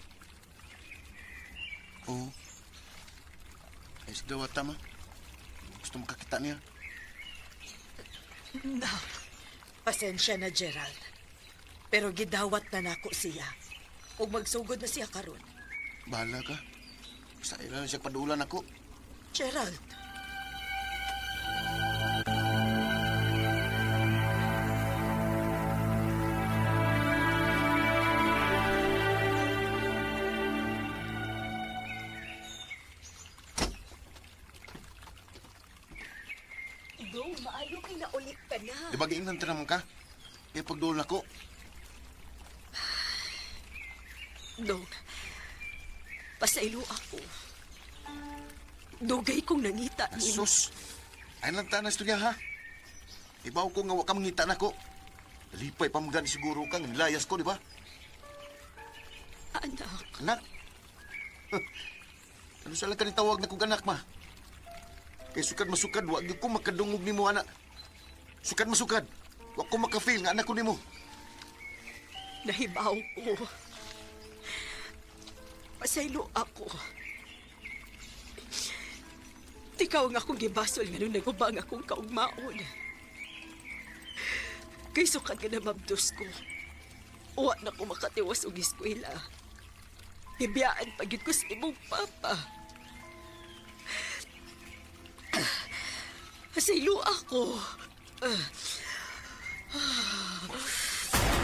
Speaker 11: Oo. Ay, sa dawata, ma. Gusto makakita niya.
Speaker 3: Nak,
Speaker 9: Pasensya na, Gerald. Pero gidawat na nako siya. Ug magsugod na siya karon.
Speaker 11: Bahala ka. Basta ila lang siya padulan ako.
Speaker 9: Gerald. Dong, maayo kay naulit ka na.
Speaker 11: Di ba giingnan naman ka? Kaya pagduol ako.
Speaker 3: Dong, pasaylo ako. Dugay kong nangita nimo.
Speaker 11: Sus! Ay lang tanas to niya, ha? Ibaw ko nga wa ka mangita nako. Lipay pa mga siguro ka, nga nilayas ko, di ba?
Speaker 3: Anak,
Speaker 11: Anak? Ano sa lang ka tawag na kong anak, ma? Kay sukad masukad, wa gyud ko makadungog nimo, anak. Sukad masukad, wa ko makafeel nga anak ko nimo.
Speaker 3: nahibaw ko. Pasaylo ako. Tikaw nga akong gibasol nga nung naguba ang akong kaugmaon. Kay sukad nga namabdos ko. Uwa na ko makatiwas og eskwela. Gibiyaan pa gyud ko sa imong papa. Pasaylo ako.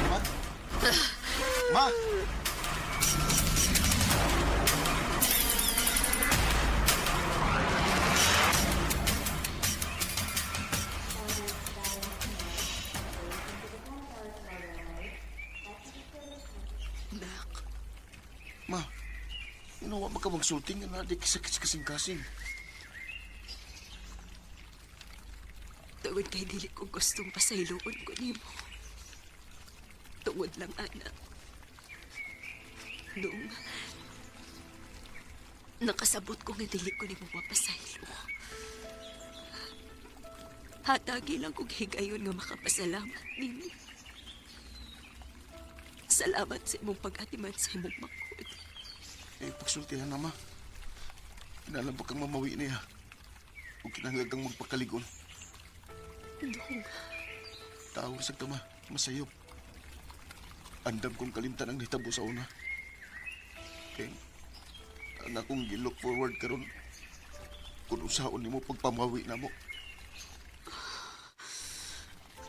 Speaker 11: Ma? Ma!
Speaker 3: Nak,
Speaker 11: Ma, ano wa ka magsulti nga na di kasakit sa kasing-kasing.
Speaker 3: Tungod
Speaker 12: Tungod kay dili ko gustong pasayloon ko nimo. Tungod lang, ana. Nung nakasabot ko nga dili ko nimo mapasaylo. Hatagi lang kog higayon nga makapasalamat nimo. Salamat sa imong pag-atiman sa imong manghod.
Speaker 7: Eh, pagsultihan na, ma. Kinahanglan pa kang mamawi niya. O kinahanglan kang magpakaligon.
Speaker 12: Dong.
Speaker 7: Tawag sa tama, masayop. Andam kong kalimtan ang nahitabo sa una. Kay, ang akong gi-look forward karon kung usaon nimo pagpamawi na mo.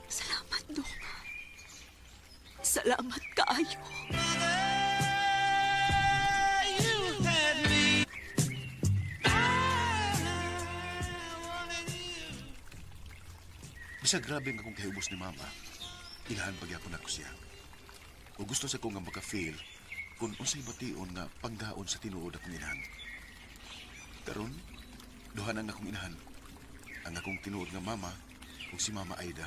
Speaker 12: Salamat, Dong. Salamat kaayo.
Speaker 7: Bisag grabe nga akong kahibos ni Mama, ilahan pagyapon ako siya. O gusto sa ko nga maka-feel kung unsay bation nga panggaon sa tinuod akong inahan. Karon, duha na ang akong inahan. Ang akong tinuod nga mama ug si Mama Aida.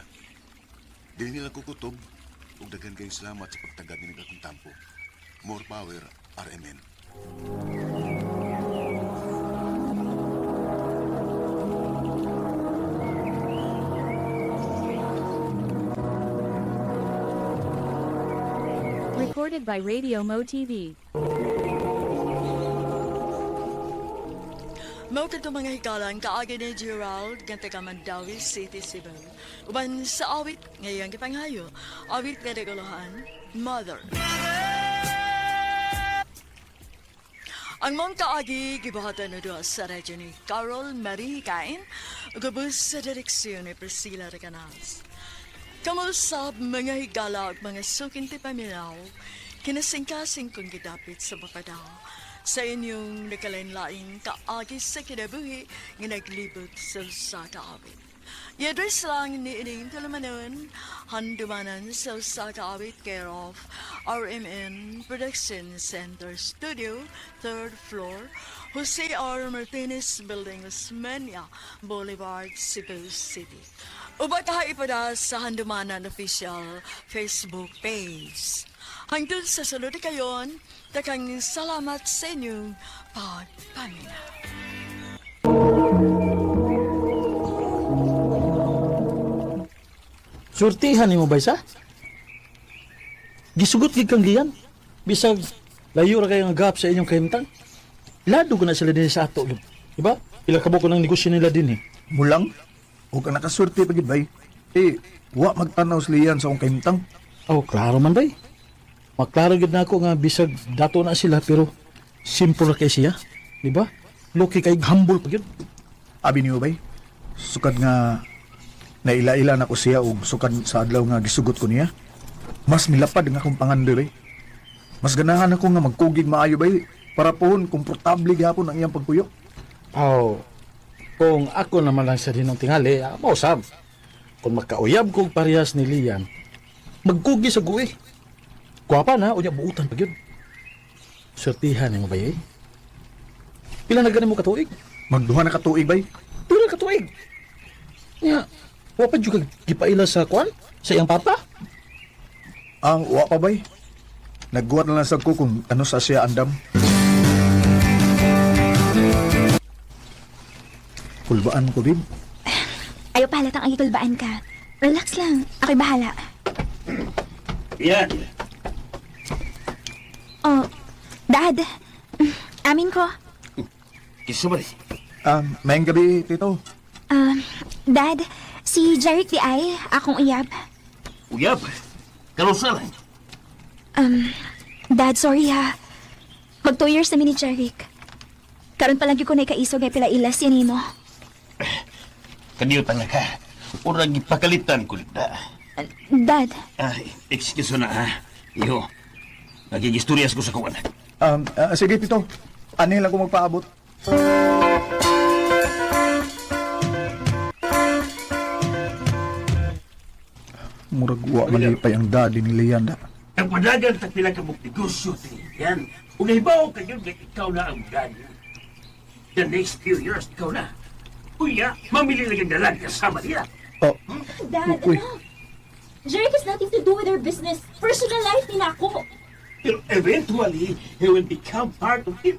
Speaker 7: Dili nila ko kutob ug daghan kayong salamat sa pagtagad nining akong tampo. More power, RMN.
Speaker 4: Recorded by Radio Mo TV.
Speaker 3: Mao kadto mga hikalang kaagi ni Gerald nga taga Mandaue City, Cebu. Uban sa awit ngayong gipanghayo, awit nga naguluhan, Mother. Ang mong kaagi gibuhatan na duha sa radyo ni Carol Marie Kain, gubos sa direksyon ni Priscilla Recanals. Kamusab mga higala ug mga suking ti paminaw, kinasingkasing kong gidapit sa mapadaw sa inyong nakalain-laing kaagi sa kinabuhi nga naglibot sa usa ka awit. I-address lang ni ining tulumanon, handumanan sa usa ka awit, care of RMN Production Center Studio, 3rd floor, Jose R. Martinez Building, Osmeña Boulevard, Cebu City. Uba ipada sa Handumanan Official Facebook page. Hangtod sa sunod kayon, dakang salamat sa inyong pagpaminaw.
Speaker 13: Surtihan nimo ba isa? Gisugot gid kang giyan. Bisag layo ra kayo nga gap sa inyong kahimtang. Lado ko na sila din sa ato. Diba? Pila ka buok ng negosyo nila din eh.
Speaker 14: Mulang? O ka nakasurti pa gid bay. Eh, wa magtanaw si Lian sa akong kahimtang.
Speaker 13: Oh, klaro man bay. Maklaro gid na ako nga bisag dato na sila pero simple ra kay siya, di ba? Lucky kay humble pa gyud.
Speaker 14: Abi niyo bay. Sukad nga naila-ila na ko siya og sukad sa adlaw nga gisugot ko niya. Mas milapad nga akong pangandoy bay. Mas ganahan ako nga magkugig maayo bay para pohon komportable gihapon ang iyang pagpuyo.
Speaker 13: Oh, kung ako naman lang sa dinong tingali, mausab. Kung makauyab kog parehas ni Lian, magkugi sa guwi. Kuwapa na, unya buutan pa gyud. Surtihan nimo ba eh? Pila na gani mo katuig?
Speaker 14: Magduha na katuig bay.
Speaker 13: Pila ka tuig? Nya, wa pa jud ka gipaila sa kwan? Sa iyang papa?
Speaker 14: Ang wa pa bay. Nagguwat na lang sa ko kung ano sa siya andam. Kulbaan ko, babe.
Speaker 2: Ayaw pahalatang ang ikulbaan ka. Relax lang. Ako'y bahala.
Speaker 5: Yan.
Speaker 2: Oh, Dad. Amin ko.
Speaker 5: Kinsa ba ni?
Speaker 14: Maayong gabi, Tito.
Speaker 2: Dad, si Jeric di ay, akong uyab.
Speaker 5: Uyab? Karusa lang.
Speaker 2: Dad, sorry ha. Mag 2 years na mi ni Jeric. Karon pa lang gyud ko na ikaisog nga pila ilas yan nimo.
Speaker 5: Kaniyo tanga ka. Urang ipakalitan ko na.
Speaker 2: Dad,
Speaker 5: Ay, excuse na ha. Iho, nagigistorya ko sa kong anak.
Speaker 14: Sige, Tito. Ani lang ko magpaabot. Murag wa malipay ang daddy ni Lian da.
Speaker 5: Ang padagan sa pila ka mong negosyo, yan. Kung nahibaw kayo, nga ikaw na ang daddy. The next few years, ikaw na. Uya, mamili lang ang dalag kasama niya.
Speaker 14: Oh,
Speaker 2: Dad,
Speaker 14: Uy.
Speaker 2: anak. Jeric has nothing to do with our business. Personal life ni nako.
Speaker 5: Pero eventually, he will become part of it.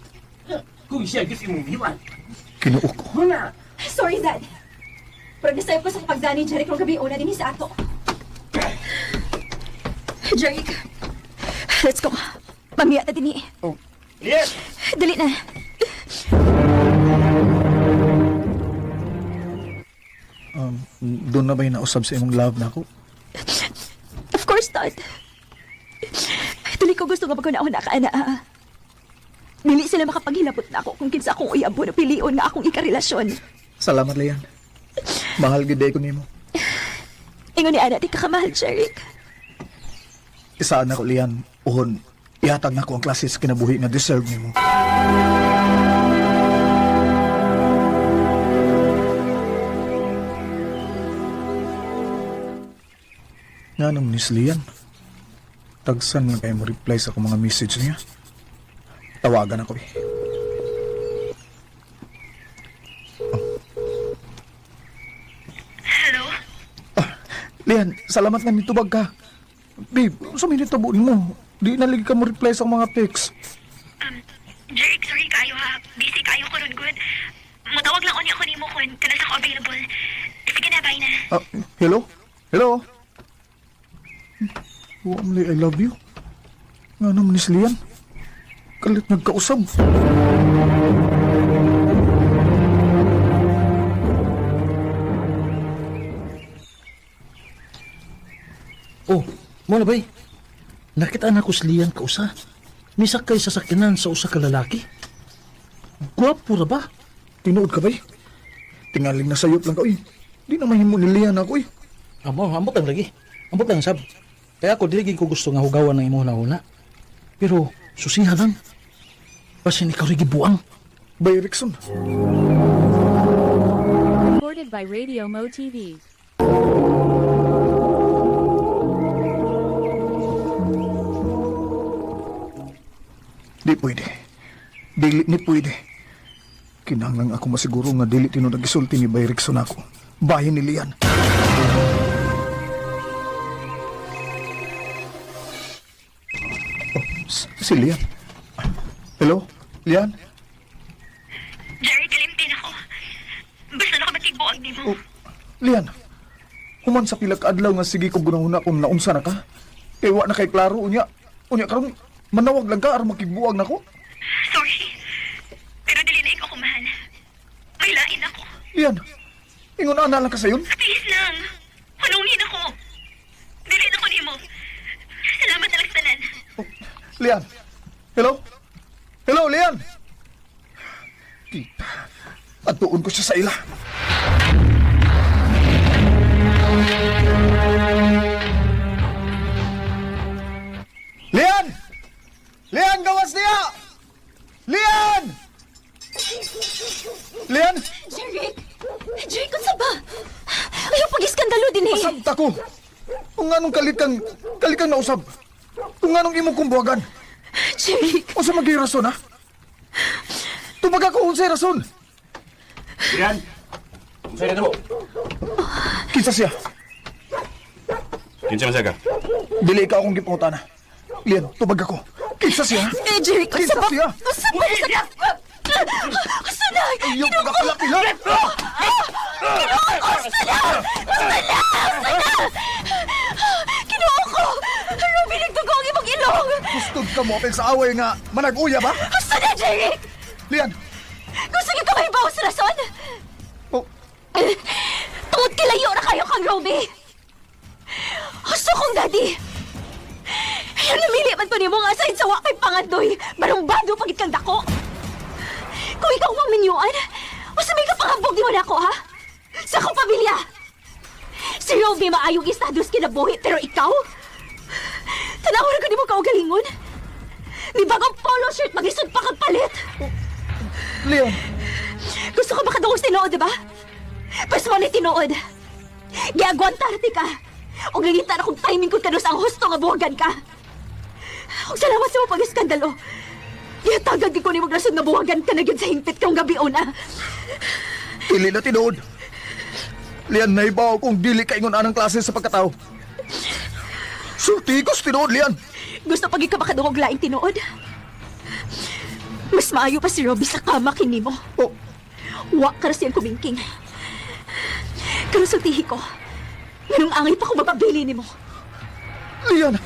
Speaker 5: Kung siya gusto imong iwan.
Speaker 14: Kinuo ko.
Speaker 5: Wala.
Speaker 2: Sorry, Dad. Pero nasayop ko sa kapagdani ni Jeric rong gabi una din sa ato. Jeric, let's go. Pamiya ta din eh.
Speaker 14: Oh.
Speaker 5: Yes!
Speaker 2: Dali na.
Speaker 14: Doon na ba yung nausab sa imong love na ako?
Speaker 2: Of course not. Dili ko gusto nga pagkuna ka, ana. Dili sila makapaghilabot na ako kung kinsa akong uyabo na pilion nga akong ikarelasyon.
Speaker 14: Salamat, Lian. Mahal gid ko nimo.
Speaker 2: Ingon ni Ana, di ka kamahal, Jeric.
Speaker 14: Isaan ako, Lian. Uhon, ihatag na ko ang klase sa kinabuhi nga deserve nimo. Nga nung ni Lian, tagsan lang kayo mo reply sa akong mga message niya. Tawagan ako eh.
Speaker 12: Hello?
Speaker 14: Lian, salamat nga nitubag ka. Babe, sa may nitabo nimo? Di na lagi ka mo reply sa akong mga text.
Speaker 12: Jeric, sorry kayo ha. Busy kayo ko ron, good. Mutawag lang unya ko nimo kun kanas ako available. Sige na, bye na.
Speaker 14: Ah, hello? Hello? Wa man I love you. Nga naman ni si Lian. Kalit nagkausab.
Speaker 13: Oh, mo na bay. Nakita na ko si Lian kausa. Misakay sa sakyanan sa usa ka lalaki. Gwapo ra ba?
Speaker 14: Tinuod ka bay? Tingaling na sayop lang ka, uy. Di na mahimo ni Lian ako, uy.
Speaker 13: Amo, ambot lang lagi. Ambot lang sab. Kaya ako dili gid ko gusto nga hugawan ng imong huna. Pero susiha lang. Basin ikaw rin gibuang.
Speaker 14: Bay Rickson.
Speaker 4: Recorded by Radio Mo TV.
Speaker 14: Di pwede. Dili ni pwede. Kinahanglan ako masiguro nga dili tinuod ang gisulti ni Bay Rickson ako. Bahin ni Lian. Oh, si Lian. Hello? Lian?
Speaker 12: Jeric, kalimtin ako. Basta na ka matigbuag nimo.
Speaker 14: Oh, Lian. Human sa pila ka adlaw nga sige ko gunahuna kung naunsa na ka. Kay wa na kay klaro unya. Unya karon manawag lang ka aron makigbuag nako.
Speaker 12: Sorry. Pero dili na ikaw kumahal. May lain ako.
Speaker 14: Lian. Ingon ana lang ka sayon.
Speaker 12: Please lang. Hulungin ako. Dili na ko nimo. Salamat na lang sa tanan.
Speaker 14: Lian. Hello? Hello, Lian. Kita. Atuon ko siya sa ila. Lian! Lian, gawas niya! Lian! Lian!
Speaker 2: Jeric! Jeric, unsa ba? Ayaw pag-iskandalo din eh.
Speaker 14: Pasabta ko! Kung anong kalit kang nausab. Kung anong imong kumbuhagan.
Speaker 2: Jeric!
Speaker 14: O sa maging rason, ha? Tubag ako unsay rason.
Speaker 5: Lian! Sa'yo na mo.
Speaker 14: Kinsa siya?
Speaker 6: Kinsa man siya ka?
Speaker 14: Dili ka akong gipangutana. Lian, tubag ako. Kinsa siya?
Speaker 2: Eh, Jeric, unsa
Speaker 14: Kinsa
Speaker 2: ba?
Speaker 14: siya?
Speaker 2: Unsa ba? Unsa na?
Speaker 14: Ayaw ko kakalaki, ha?
Speaker 2: Unsa na? Unsa na? Unsa na? Kinuha ko! Ruby, nagdugo ang imong ilong!
Speaker 14: Gustod ka mo apil sa away nga manag-uya ba?
Speaker 2: Unsa na, Jeric?
Speaker 14: Lian!
Speaker 2: Gusto niyo ka mahibaw sa rason?
Speaker 14: Oh,
Speaker 2: Tungod kilayo na kayo kang Ruby! Gusto kong daddy! Yung namili man to nimo nga aside sa wakay pangandoy, barumbado pagit kang dako. Kung ikaw mang minyuan, usa may kapangabog di mo na ako, ha? Sa akong pamilya! Si Ruby maayong estados kinabuhi, pero ikaw? Tanaw na ko nimo kaugalingon. Ni bagong polo shirt, maglisod pa kang palit.
Speaker 14: Lian!
Speaker 2: Gusto ko makadungog sa tinuod, di ba? Pas mo ni tinuod. Giagwantar ti ka. O gangita na kung timing ko kanus ang husto nga buwagan ka. Og salamat sa mo pag-iskandalo. Gihatagan di ko ni rason nga buwagan ka na gyud sa hingpit kang gabi una.
Speaker 14: Dili na tinuod. Lian, naibaw kung dili ka ingon anang klase sa pagkatao. Sulti ko sa tinuod, Lian.
Speaker 2: Gusto pag ka makadungog laing tinuod. Mas maayo pa si Robby sa kama kinimo.
Speaker 14: Oh.
Speaker 2: Wa ka ra siyang kumingking. Karon sultihi ko. Nganong angay pa ko mapabili nimo.
Speaker 14: Lian!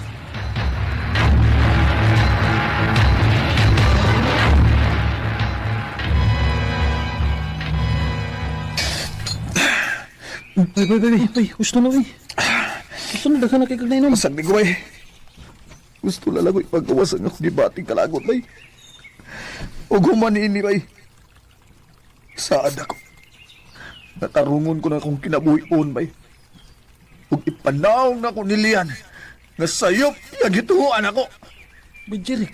Speaker 13: Ay, bay, bay, bay, gusto na, bay. Gusto na, daghan na kay kag nainom.
Speaker 14: Masag ni ko, bay. Gusto lalagoy pagkawasan ako di bating kalagot, bay. Ug human ini, bay. Saad ako. Natarungon ko na akong kinabuhion, bay. Ug ipanaw na ko ni Lian. Nga sayop nga gituhuan ako.
Speaker 13: Bay, Jerry.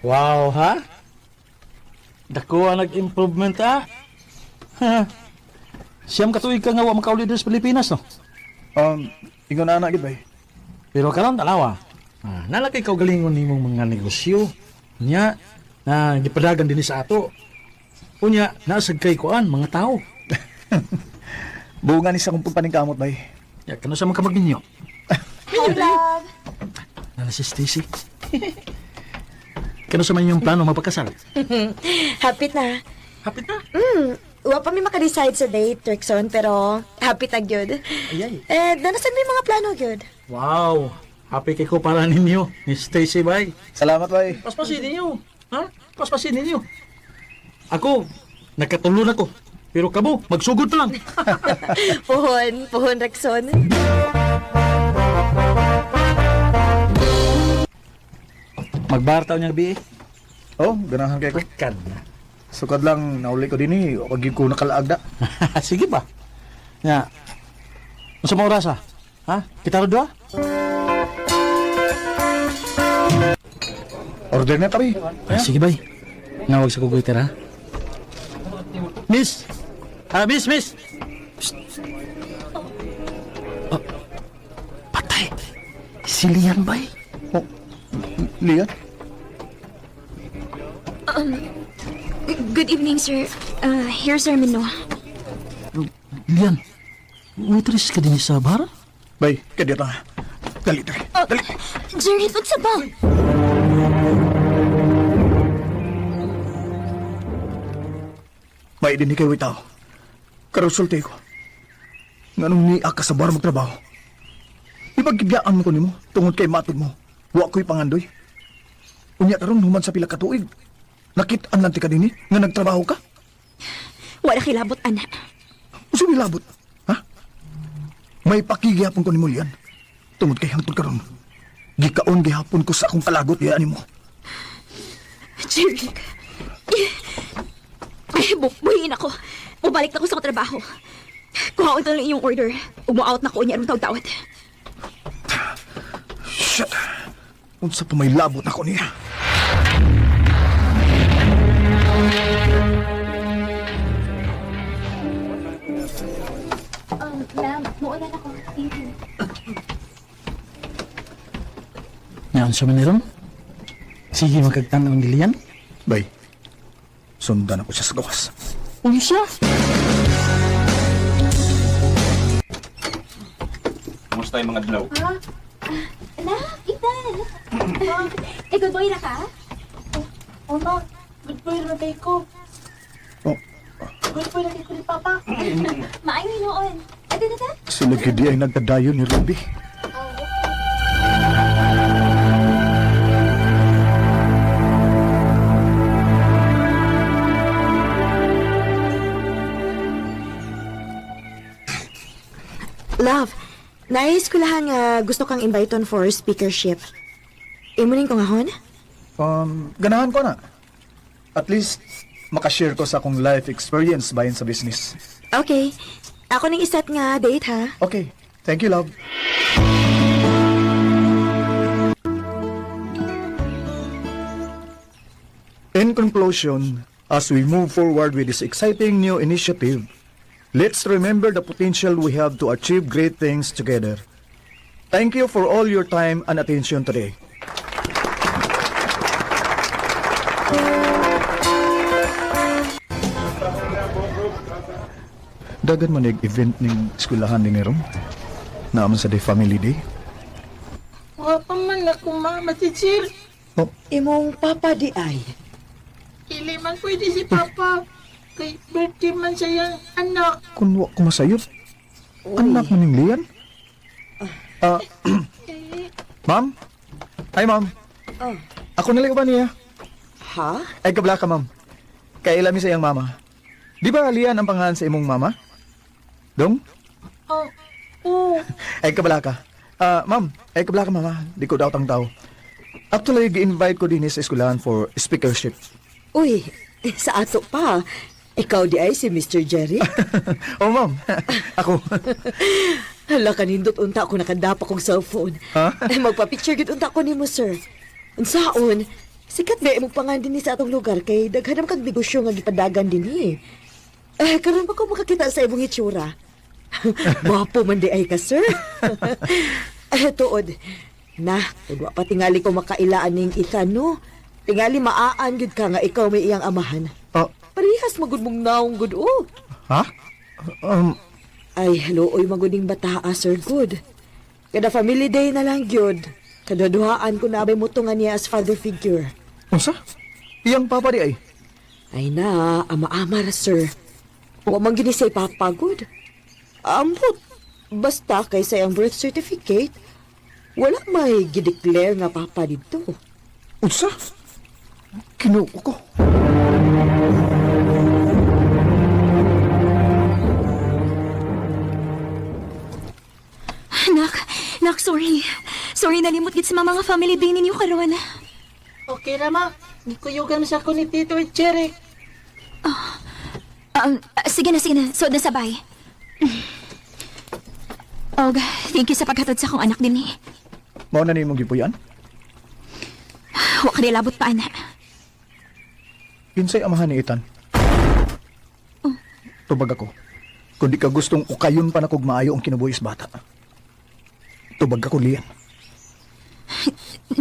Speaker 13: Wow, ha? Dako ang nag-improvement, ha? Ha? Siyam katuig ka nga wa makauli diri sa Pilipinas, no?
Speaker 14: Ingon na anak, bay.
Speaker 13: Pero karon tanawa. Ah, nalakay ka galingon nimong mga negosyo. Nya, na gipadagan dinhi sa ato. Unya, naasag kay kuan mga tao.
Speaker 14: Bunga ni sa akong pagpaningkamot, bay.
Speaker 13: Ya, kano sa mga kamag ninyo?
Speaker 2: Hi, love.
Speaker 13: Nana si Stacy. Kano sa man yung plano mapakasal?
Speaker 9: Hapit na.
Speaker 13: Hapit na?
Speaker 9: Wa pa mi makadecide sa date, Trixon, pero happy ta gyud.
Speaker 13: Ay, ay.
Speaker 9: Eh, nanasan may mga plano gyud.
Speaker 13: Wow! Happy kay ko para ninyo ni Stacy, bay.
Speaker 14: Salamat, bay.
Speaker 13: Paspasin ninyo. Ha? Paspasin ninyo. Ako, nakatulo na ko. Pero kamo, magsugod pa lang.
Speaker 9: Puhon, puhon, Rexon.
Speaker 13: Magbartaw niya, bi.
Speaker 14: Oh, ganahan kay ko.
Speaker 13: Kan na.
Speaker 14: Sukad lang, nauli ko din eh. O ko nakalaag na.
Speaker 13: Sige ba? Nga. Unsa mo oras ah? Ha? Kita ro doa?
Speaker 14: Order na tabi.
Speaker 13: Ah, sige bay. Nawag sa kugoy ha. Miss. Ah, miss, miss. Psst. Oh. Patay. Si Lian bay.
Speaker 14: Oh, Lian?
Speaker 2: Good evening, sir. Here's our menu.
Speaker 13: Lian. Waitress ka din sa bar?
Speaker 14: Bay, kadya ta. Dali, dali. Dali.
Speaker 2: Jerry, unsa ba?
Speaker 14: May din kay witaw. Karusulte ko. Nganong niya ka sa bar magtrabaho. Ipagkibiyaan mo ko nimo tungod kay matod mo. Wa ko'y pangandoy. Unya karon human sa pila ka tuig. Nakit-an lang ti ka dinhi nga nagtrabaho ka.
Speaker 2: Wala kilabot, anak.
Speaker 14: Usa may labot? Ha? May pakigihapon ko nimo liyan. Tungod kay hangtod karon. Gikaon gihapon ko sa akong kalagot diyan nimo.
Speaker 2: Jerry. Ay, buhiin ako. Mubalik na ko sa akong trabaho. Kuha ko lang iyong order. Umu-out na ko niya aron tawad-tawad.
Speaker 14: Shit. Unsa pa may labot ako niya.
Speaker 2: Ma'am, muuna na ko. Thank you.
Speaker 13: Nga, unsa man ni ron? Sige, magkagtan ang Lian.
Speaker 14: Bay, sundan ako siya sa gawas.
Speaker 13: Unsa?
Speaker 6: Kumusta yung mga adlaw?
Speaker 2: Anak, Ethan! Eh, good boy na ka?
Speaker 15: Oh, ma. Good boy na kay ko.
Speaker 14: Oh,
Speaker 15: Good boy na kay ko ni Papa.
Speaker 2: Maayo noon. Ate na ta?
Speaker 14: sila gidi ay nagdadayon ni Ruby.
Speaker 9: Love, nais ko lang nga gusto kang invite on for speakership. Imo ning ko nga hon?
Speaker 14: Ganahan ko na. At least, makashare ko sa akong life experience bahin sa business.
Speaker 9: Okay. Ako ning iset nga date ha.
Speaker 14: Okay. Thank you, love. In conclusion, as we move forward with this exciting new initiative, let's remember the potential we have to achieve great things together. Thank you for all your time and attention today. Dagan man event ning eskwelahan ni Rom. Naaman sa day family day.
Speaker 15: Wa pa man ako mama, teacher.
Speaker 9: Imong papa di ay.
Speaker 15: Dili man pwede si Papa. Kay birthday man sa iyang anak.
Speaker 14: Kun wa ko masayod. Anak man ning Lian. Ah, ma'am? Ay, ma'am.
Speaker 9: Oh.
Speaker 14: Ako nalay ba niya?
Speaker 9: Ha?
Speaker 14: Ay, kabla ka, ma'am. Kaila mi sa iyang mama. Di ba Lian ang pangalan sa imong mama? Dong?
Speaker 15: Oh, oh.
Speaker 14: Ay, kabla ka. Ah, ma'am, ay kabla ka, mama. Di ko daw tang tao. Actually, gi-invite ko din sa eskwelahan for speakership.
Speaker 9: Uy, sa ato pa. Ikaw di ay si Mr. Jerry?
Speaker 14: Oh, ma'am. Ako.
Speaker 9: Hala, kanindot unta ako nakadapa kong cellphone.
Speaker 14: Ha?
Speaker 9: Ay, magpa-picture gid unta ko nimo, sir. Unsaon? Sikat ba imong pangan dinhi sa atong lugar kay daghan man kag negosyo nga gipadagan dinhi. Eh, karon pa ko makakita sa imong itsura. Gwapo man di ay ka, sir. Eh, tuod. Na, kung wa pa tingali ko makailaan ning Ethan, no? Tingali maaan gyud ka nga ikaw may iyang amahan.
Speaker 14: Oh.
Speaker 9: Parehas magud mong naong gud oh.
Speaker 14: Ha?
Speaker 9: Ay, hello, oy, maguning bataa, Sir Good. Kada family day na lang, gyud. Kadaduhaan ko na abay mutungan niya as father figure.
Speaker 14: Unsa? Iyang papa di ay?
Speaker 9: Ay na, ama-ama ra, sir. Wa man gini say papa, good. Ambot, basta kay sa iyang birth certificate, wala may gideclare nga papa dito.
Speaker 14: Unsa? Kinuo ko.
Speaker 2: Nak, nak, sorry. Sorry, nalimot gid sa mga family day ninyo karon.
Speaker 15: Okay ra, ma. Gikuyugan sa ko ni Tito Jerry.
Speaker 2: Sige na, sige na. Suod na sabay. Og, thank you sa paghatod sa akong anak din eh.
Speaker 14: Mao na nimo gipuy-an?
Speaker 2: Wa ka labot pa, anak.
Speaker 14: Kinsay amahan ni Ethan? Tubag ako. Kung di ka gustong ukayon pa na kog maayo ang kinabuhi sa bata. Tubag ako, Lian.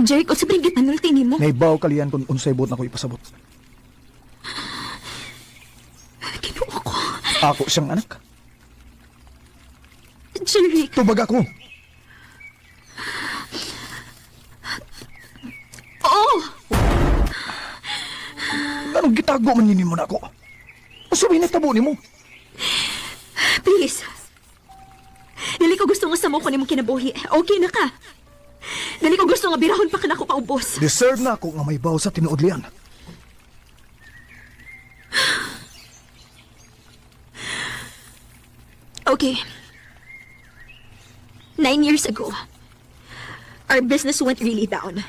Speaker 2: Jeric, unsa ba rin gipanulti nimo?
Speaker 14: Naibaw ka, Lian, kung unsay buot na ko ipasabot.
Speaker 2: Kinuo ko.
Speaker 14: Ako siyang anak.
Speaker 2: Jeric.
Speaker 14: Tubag ako.
Speaker 2: Oo!
Speaker 14: Anong gitago man nimo na ako? Unsa ba natabo nimo?
Speaker 2: Please. Dili ko gusto nga samo ko nimong kinabuhi. Okay na ka. Dili ko gusto nga birahon pa ka nako paubos.
Speaker 14: Deserve na ako nga may baw sa tinuod, Lian.
Speaker 2: Okay. 9 years ago, our business went really down.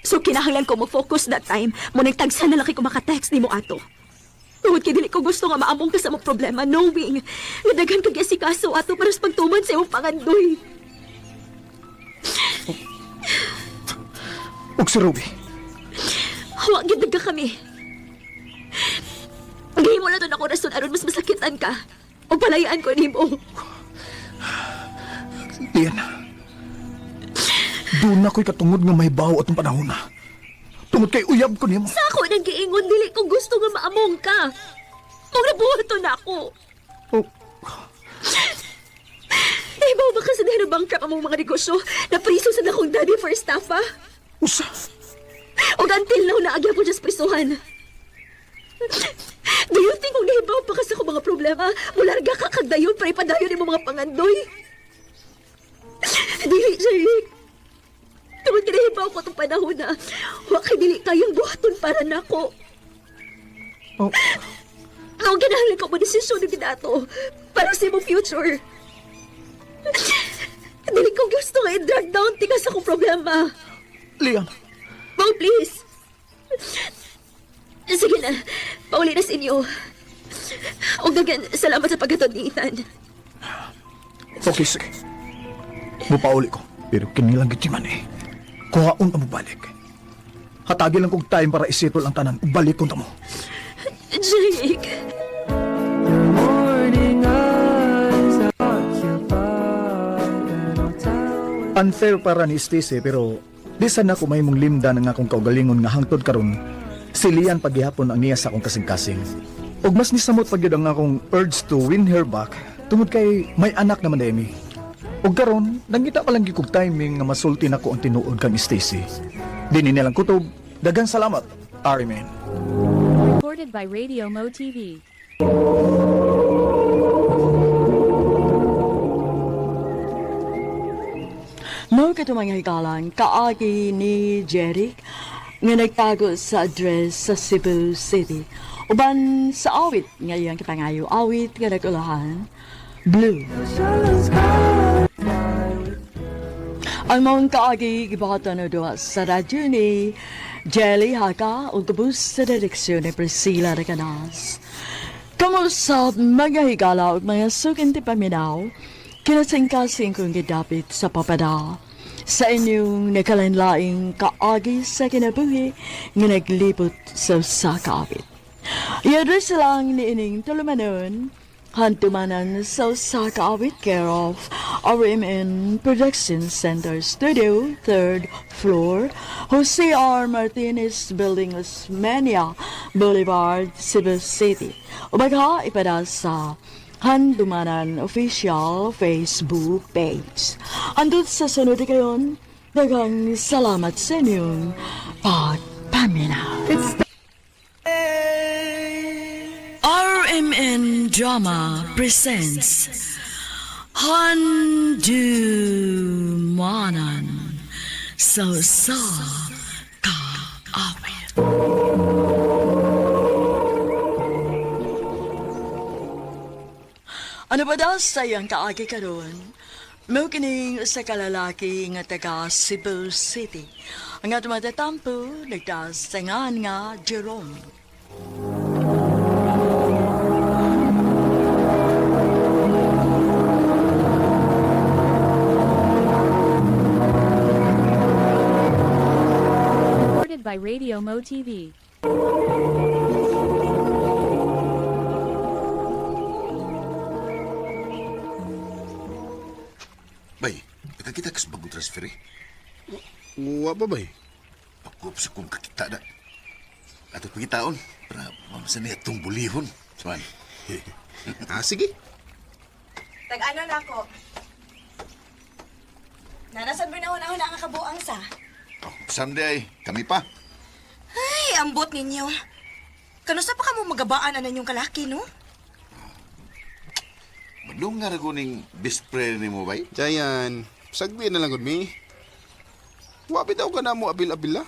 Speaker 2: So kinahanglan ko mo-focus that time. Mo nagtagsa na laki ko maka-text nimo ato. Tungod kay dili ko gusto nga maamong ka sa mong problema knowing nga daghan kag asikaso ato para sa pagtuman sa imong pangandoy.
Speaker 14: Ug si Ruby.
Speaker 2: Wa gid nagka kami. Gihimo na to nako rason aron mas masakitan ka. O palayaan ko nimo.
Speaker 14: Lian. Doon na ko'y katungod nga may baw atong panahon na. Tungod kay uyab ko nimo.
Speaker 2: Sa ako nang giingon dili ko gusto nga maamong ka. Mong nabuhat na ako.
Speaker 14: Oh.
Speaker 2: Nahibaw ba ka sa dahil bankrupt among mga negosyo? Napriso sa akong daddy for estafa?
Speaker 14: Usa!
Speaker 2: Og until now, naagya po siya sa prisuhan. Do you think kung nahibaw pa ka sa akong mga problema, mularga ka kagdayon para ipadayon imong mga pangandoy? Dili, Jeric. Tungod kay nahibaw ko itong panahon na wa kay dili kayang buhaton para nako.
Speaker 14: Oh.
Speaker 2: Ang kinahanglan ko mo desisyon ng ginato para sa imong future. Dili ko gusto nga i-drag down tika sa akong problema.
Speaker 14: Lian.
Speaker 2: Mo, please. Sige na, pauli na sa inyo. Og again, salamat sa paghatod ni Ethan.
Speaker 14: Okay, sige. Mupauli ko. Pero kinilang gitiman eh. Kuhaon ka mo balik. Hatagi lang kog time para isettle ang tanan. Balik ko mo.
Speaker 2: Jake!
Speaker 16: Morning eyes occupied and I'll tell
Speaker 14: Unfair para ni Stacy pero di sana ko may mong limda ng akong kaugalingon nga hangtod karon si Lian paghihapon ang niya sa akong kasing-kasing. Ug mas nisamot pa gyud ang akong urge to win her back tungod kay may anak naman Amy. Ug karon nangita pa lang gyud kog timing nga masulti nako ang tinuod kang Stacy. Dinhi na lang kutob. Daghang salamat, Ariman.
Speaker 4: Recorded by Radio Mo TV.
Speaker 3: Mao kato mga higalan, kaagi ni Jeric nga nagtago sa address sa Cebu City. Uban sa awit nga iyang kapangayo, awit nga nagulahan, Blue. Ang maong kaagi gibahatan na duha sa radyo ni Jelly Haka ug gubos sa direksyon ni Priscilla Recanas. Kamusta mga higala ug mga sukinti paminaw, kinasingkasing kong gidapit sa papada sa inyong nakalanlaing kaagi sa kinabuhi nga naglibot sa usa ka awit. I-address lang ni ining tulumanon, hantumanan sa usa ka awit, care of RMN Production Center Studio, 3rd floor, Jose R. Martinez Building, Osmeña Boulevard, Cebu City. Ubagha ipada sa Handumanan Official Facebook page. Andun sa sunod kayon, daghang salamat sa inyong pagpaminaw. RMN Drama presents Handumanan sa sa kaawit. Ano ba daw sa iyang kaagi karon? Mao kining usa ka lalaki nga taga Cebu City. Ang atong matatampo nagtaas sa ngan nga Jerome.
Speaker 4: Recorded by Radio Mo TV.
Speaker 7: Bay, nakakita ka sa bagong transfer eh.
Speaker 8: Wa pa bay?
Speaker 7: Ako sa kong kakita na. Ato pangitaon, para mamasa niya itong bulihon. Saan?
Speaker 8: Ah, sige.
Speaker 9: Tag-ano na ako. Nanasan ba na una ang kabuang sa?
Speaker 7: Someday, kami pa.
Speaker 9: Ay, ambot ninyo. Kanusa pa kamo magabaan anan yung kalaki, no?
Speaker 7: Madlong nga raguning best friend ni mo, bay.
Speaker 8: Jayan, sagdi na lang gud mi. Wa bitaw ka na mo abil-abila.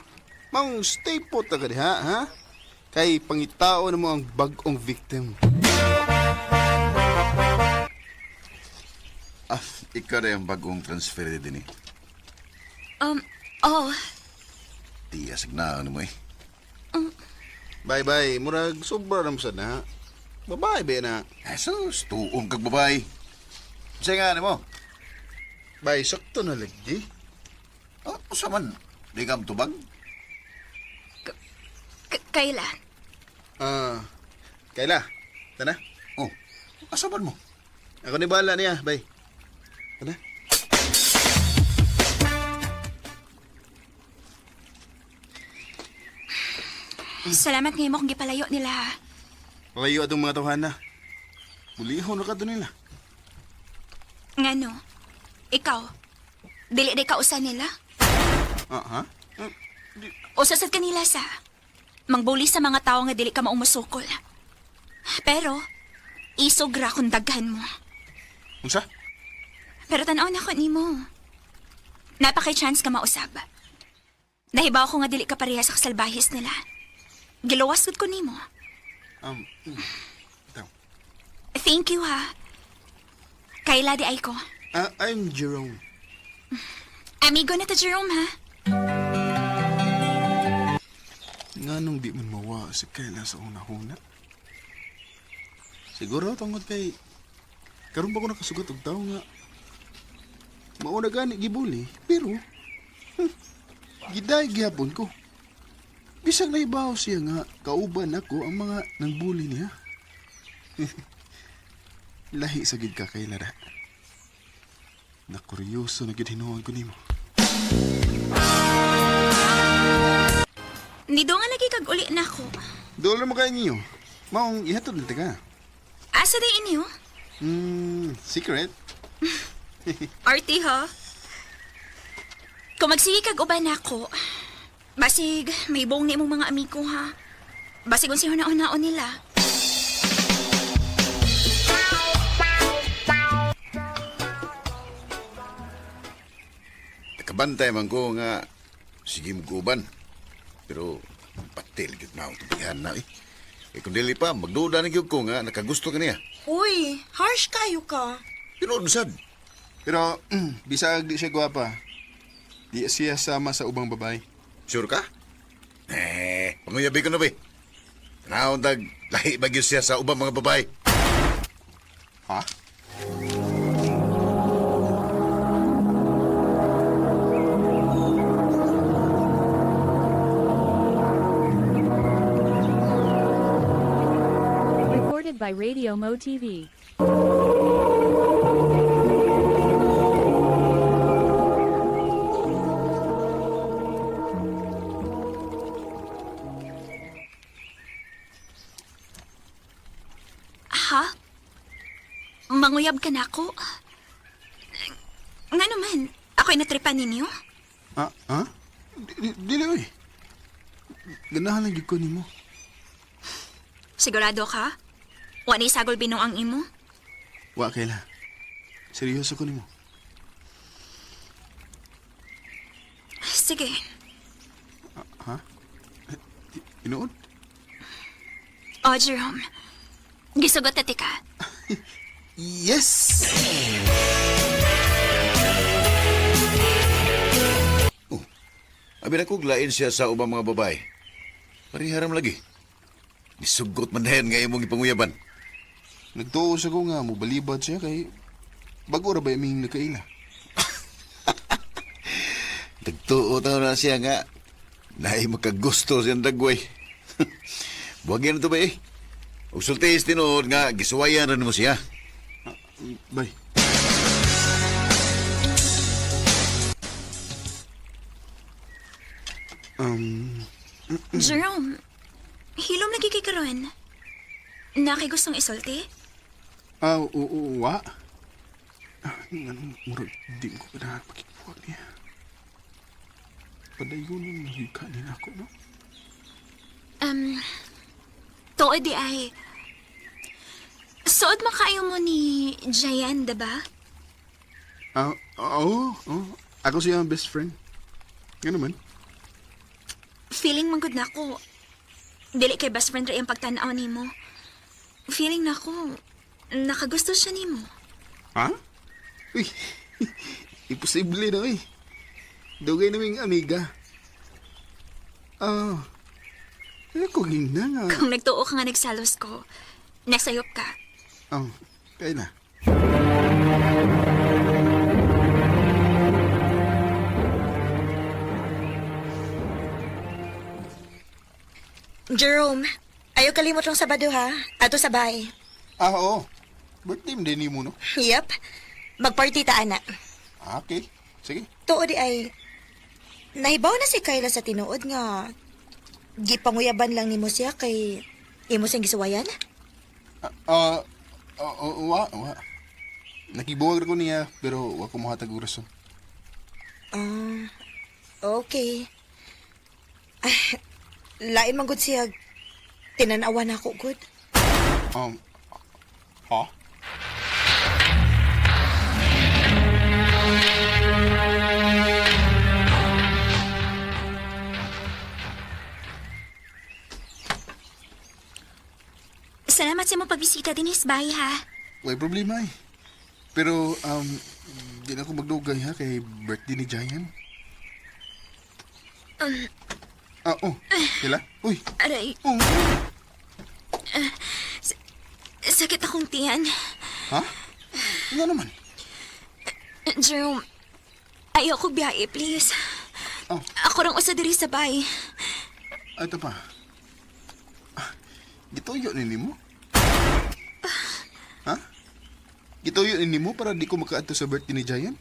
Speaker 8: Maong stay put na ka diha, ha? Kay pangitao na mo ang bag-ong victim.
Speaker 7: Ah, ikaw na yung bagong transfer din eh.
Speaker 2: Oh,
Speaker 7: Di asag na ano mo eh.
Speaker 8: Bye bye, murag sobra na mo sad na. Babae ba na?
Speaker 7: Jesus, tuong kag babae. Sige nga, ano mo?
Speaker 8: Bay, sakto na lagi.
Speaker 7: Oh, usa man. Di ka tubag?
Speaker 2: Kayla.
Speaker 8: Ah, Kayla, tana.
Speaker 7: Oh, asa man mo?
Speaker 8: Ako ni bala niya, bay. Tana.
Speaker 2: Salamat ngayon mo kung gipalayo nila. Ha.
Speaker 8: Layo atong mga tawhana. Bulihon na ka to nila.
Speaker 2: Ngano? Ikaw, dili day ka usa nila?
Speaker 8: Ah, ha?
Speaker 2: Usa sad kanila sa mangbuli sa mga tao nga dili ka maong musukol. Pero, isog ra kung daghan mo.
Speaker 8: Unsa?
Speaker 2: Pero tan-aw na ko nimo. Napakay chance ka mausab. Nahibaw ko nga dili ka pareha sa kasalbahis nila. Giluwas gud ko nimo. Thank you ha. Kayla di ay ko.
Speaker 8: Ah, I'm Jerome.
Speaker 2: Amigo na to Jerome ha.
Speaker 8: Nganong di man mawa si Kayla sa una-huna? Siguro tungod kay karon pa ko nakasugat og tawo nga mauna gani gibuli pero giday gihapon ko. Bisag naibaw siya nga kauban ako ang mga nangbuli niya. Lahi sa gid ka kay Lara. Nakuryoso na gid hinuon ko nimo.
Speaker 2: Nido nga lagi kag uli na ako.
Speaker 8: Dool na mo kayo niyo. Maong ihatod na ka.
Speaker 2: Asa di inyo?
Speaker 8: Secret.
Speaker 2: Artie, ha? Kung magsige kag uban nako, basig may buong ni imong mga amigo, ha? Basig unsi huna-hunaon nila.
Speaker 7: Nakabantay man ko nga sige mo guban. Pero patil gyud na akong tubihan na eh. Eh kung dili pa, magduda na gyud ko nga nakagusto ka niya.
Speaker 9: Uy, harsh kayo ka.
Speaker 7: Tinuod sad.
Speaker 8: Pero bisag di siya gwapa. Di siya sama sa ubang babae.
Speaker 7: Sure ka? Eh, panguyabi ko na ba eh. Tanawon tag, lahi ba gyud siya sa ubang mga babae?
Speaker 8: Ha?
Speaker 4: Recorded by Radio Mo TV.
Speaker 2: Ha? Manguyab ka na ako? Nga naman, ako'y natripan ninyo?
Speaker 8: Ah, ha? Dili oy. Ganahan lang gyud ko nimo.
Speaker 2: Sigurado ka? Wa ni sagol binuang imo?
Speaker 8: Wa kayla. Seryoso ko nimo.
Speaker 2: Sige,
Speaker 8: Ha? Tinuod?
Speaker 2: O, Jerome. Gisugot na tika.
Speaker 8: Yes!
Speaker 7: Abi na ko lain siya sa ubang mga babae. Pariharam lagi. Nisugot man dayon nga imong ipanguyaban.
Speaker 8: Nagtuo sa ko nga mobalibad siya kay bago ra ba iming nakaila.
Speaker 7: Nagtuo taon na siya nga naay makagusto siyang dagway. Buhagin na to ba eh. Ug sultihis tinuod nga gisuwayan ra nimo siya.
Speaker 8: Bay.
Speaker 2: Jerome, hilom lagi kay karon. Nakay gustong isulti?
Speaker 8: Ah, oo, wa. Ah, nganong murag di ko ganahan pakigbuwag niya. Padayon ang nahika ni nako, no?
Speaker 2: Tuod di ay. Suod makaayo mo ni Jayan, diba?
Speaker 8: Ah, oo, oo. Ako siya ang best friend. Nga naman.
Speaker 2: Feeling man gud nako. Dili kay best friend ra iyang pagtan-aw nimo. Feeling nako nakagusto siya nimo.
Speaker 8: Ha? Uy, imposible na, uy. Dugay naming amiga. Ah, ano ko na nga.
Speaker 2: Kung nagtuo ka nga nagsalos ko, nasayop ka.
Speaker 8: Oh, kaya na.
Speaker 9: Jerome, ayaw kalimot lang Sabado ha. Ato sa bahay.
Speaker 8: Ah, oo. Birthday mo din mo, no?
Speaker 9: Yep. Magparty ta, ana.
Speaker 8: Ah, okay. Sige.
Speaker 9: Tuod di ay, nahibaw na si Kyla sa tinuod nga gipanguyaban lang nimo siya kay imo siyang gisuwayan?
Speaker 8: Ah, wa, wa. Nakibuwag ra ko niya, pero wa ko mohatag og rason.
Speaker 9: Ah, okay. Ah, lain man gud siya. Tinanawa na ako gud.
Speaker 8: Ha?
Speaker 2: Salamat sa imong pagbisita dinis, bye ha.
Speaker 8: Way problema eh. Pero, di na ako magdugay ha, kay birthday ni Giant. Ah, oh. Kila? Uy.
Speaker 2: Aray.
Speaker 8: Oh.
Speaker 2: Sakit akong tiyan.
Speaker 8: Ha? Nga naman.
Speaker 2: Jerome, ayoko biyahe, please.
Speaker 8: Oh.
Speaker 2: Ako rang usa diri sa bay.
Speaker 8: Ah, ito pa. Ah, gituyo ni nimo? Ha? Gituyo ni nimo para di ko makaadto sa birthday ni Giant?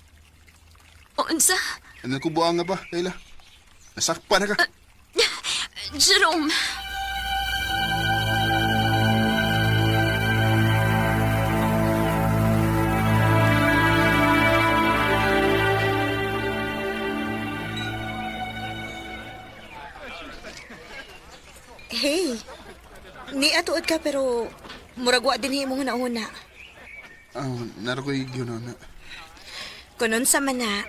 Speaker 2: O, unsa?
Speaker 8: Ano ko buang nga ba, Kayla? Nasakpan na ka.
Speaker 2: Jerome!
Speaker 9: Hey, niatuod ka pero murag wa din imong nauna.
Speaker 8: Ah, nara ko'y na.
Speaker 9: Kunon sa man na,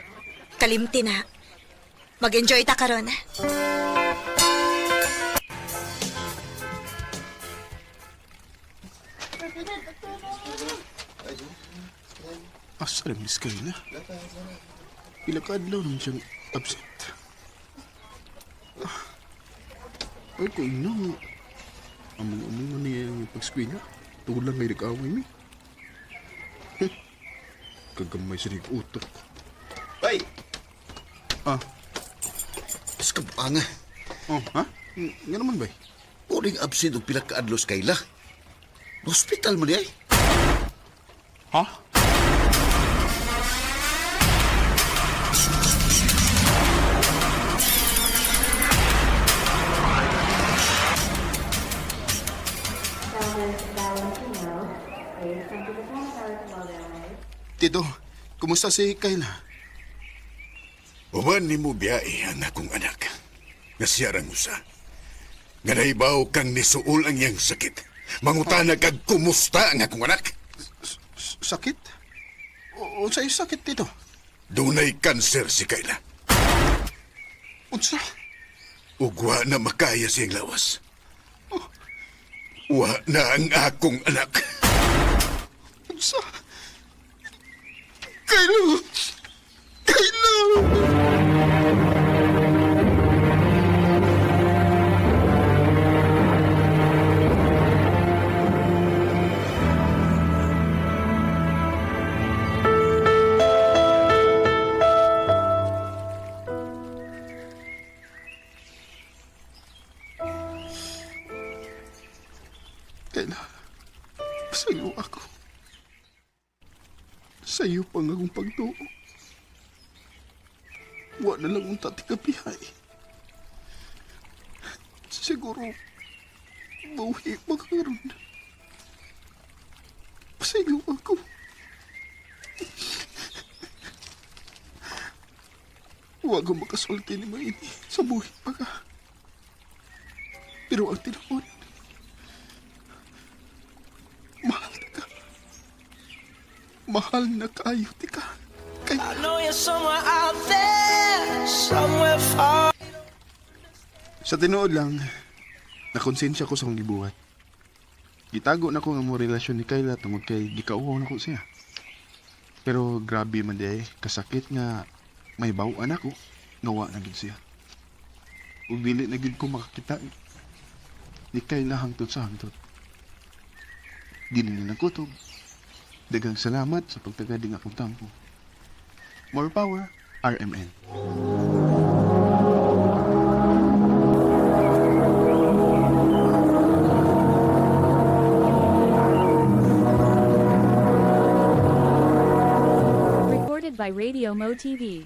Speaker 9: kalimti na. Mag-enjoy ta karon.
Speaker 8: Asa rin, Miss Kayla? Pila ka adlaw naman siyang absent. Ah, ay, ko ina nga. Among-among niya ang pag-eskwela. Tungod lang may nag-away mi. Kagamay sa rin utok.
Speaker 11: Bay!
Speaker 8: Ah.
Speaker 11: Mas kabuanga.
Speaker 8: Oh, ha? Nga naman, bay?
Speaker 11: Uring absent og pila ka adlaw sa Kayla. Hospital mo di ay.
Speaker 8: Ha? Tito, kumusta si Kayla?
Speaker 7: Uban nimo biyahe ang akong anak. Nga siya rang usa. Nga nahibaw kang nisuol ang iyang sakit. Mangutana kag kumusta ang akong anak.
Speaker 8: Sakit? Unsay sakit, Tito?
Speaker 7: Dunay kanser si Kayla.
Speaker 8: Unsa?
Speaker 7: Ug wa na makaya siyang lawas. Wa na ang akong anak.
Speaker 8: Unsa? Kayla! Kayla! Kayla, sa'yo ako. Sa iyo pa nga akong pagtuo. Wa na lang unta ti kabihay. Siguro, buhi pa karon. Sa iyo ako. Wa ko makasulti ni Maini sa buhi pa ka. Pero ang tinuod, mahal na ka. Mahal na kayo, tika.
Speaker 16: I know you're somewhere out there, somewhere far.
Speaker 8: Sa tinuod lang, nakonsensya ko sa akong gibuhat. Gitago na ko ang mo relasyon ni Kayla tungod kay gikauhaw na ko siya. Pero grabe man di ay, kasakit nga may bawaan ako, nawa na gid siya. Ug dili na gid ko makakita ni Kayla hangtod sa hangtod. Dili na nagkutob. Daghang salamat sa pagtagading akong tampo. More power, RMN.
Speaker 4: Recorded by Radio Mo TV.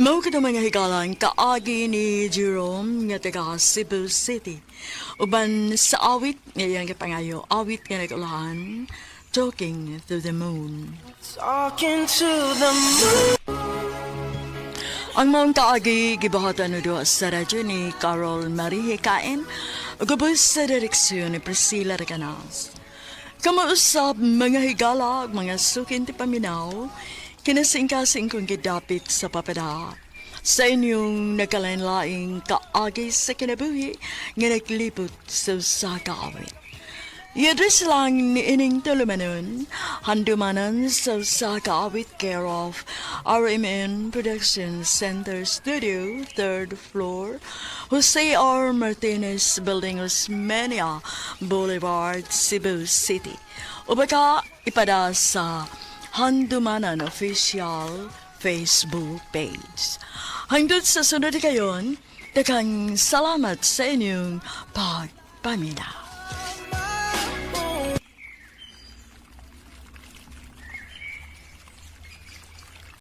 Speaker 3: Mao kadto mga higalang kaagi ni Jerome nga taga Cebu City. Uban sa awit nga iyang gipangayo, awit nga nagulahan, Talking to the Moon.
Speaker 16: Talking to the moon.
Speaker 3: Ang maong kaagi gibuhatan duha sa radyo ni Carol Marie Hikain ug ubos sa direksyon ni Priscilla Recanas. Kamausap mga higala ug mga sukin ti paminaw, kinasingkasing kong gidapit sa papada. Sa inyong nagkalain-laing kaagi sa kinabuhi nga naglibot sa usa ka awit. I-address lang ni ining tulumanon, handumanan sa usa ka awit care of RMN Production Center Studio, 3rd floor, Jose R. Martinez Building, Osmeña Boulevard, Cebu City. O baka ipada sa Handumanan Official Facebook page. Hangtod sa sunod kayon, daghang salamat sa inyong pagpaminaw.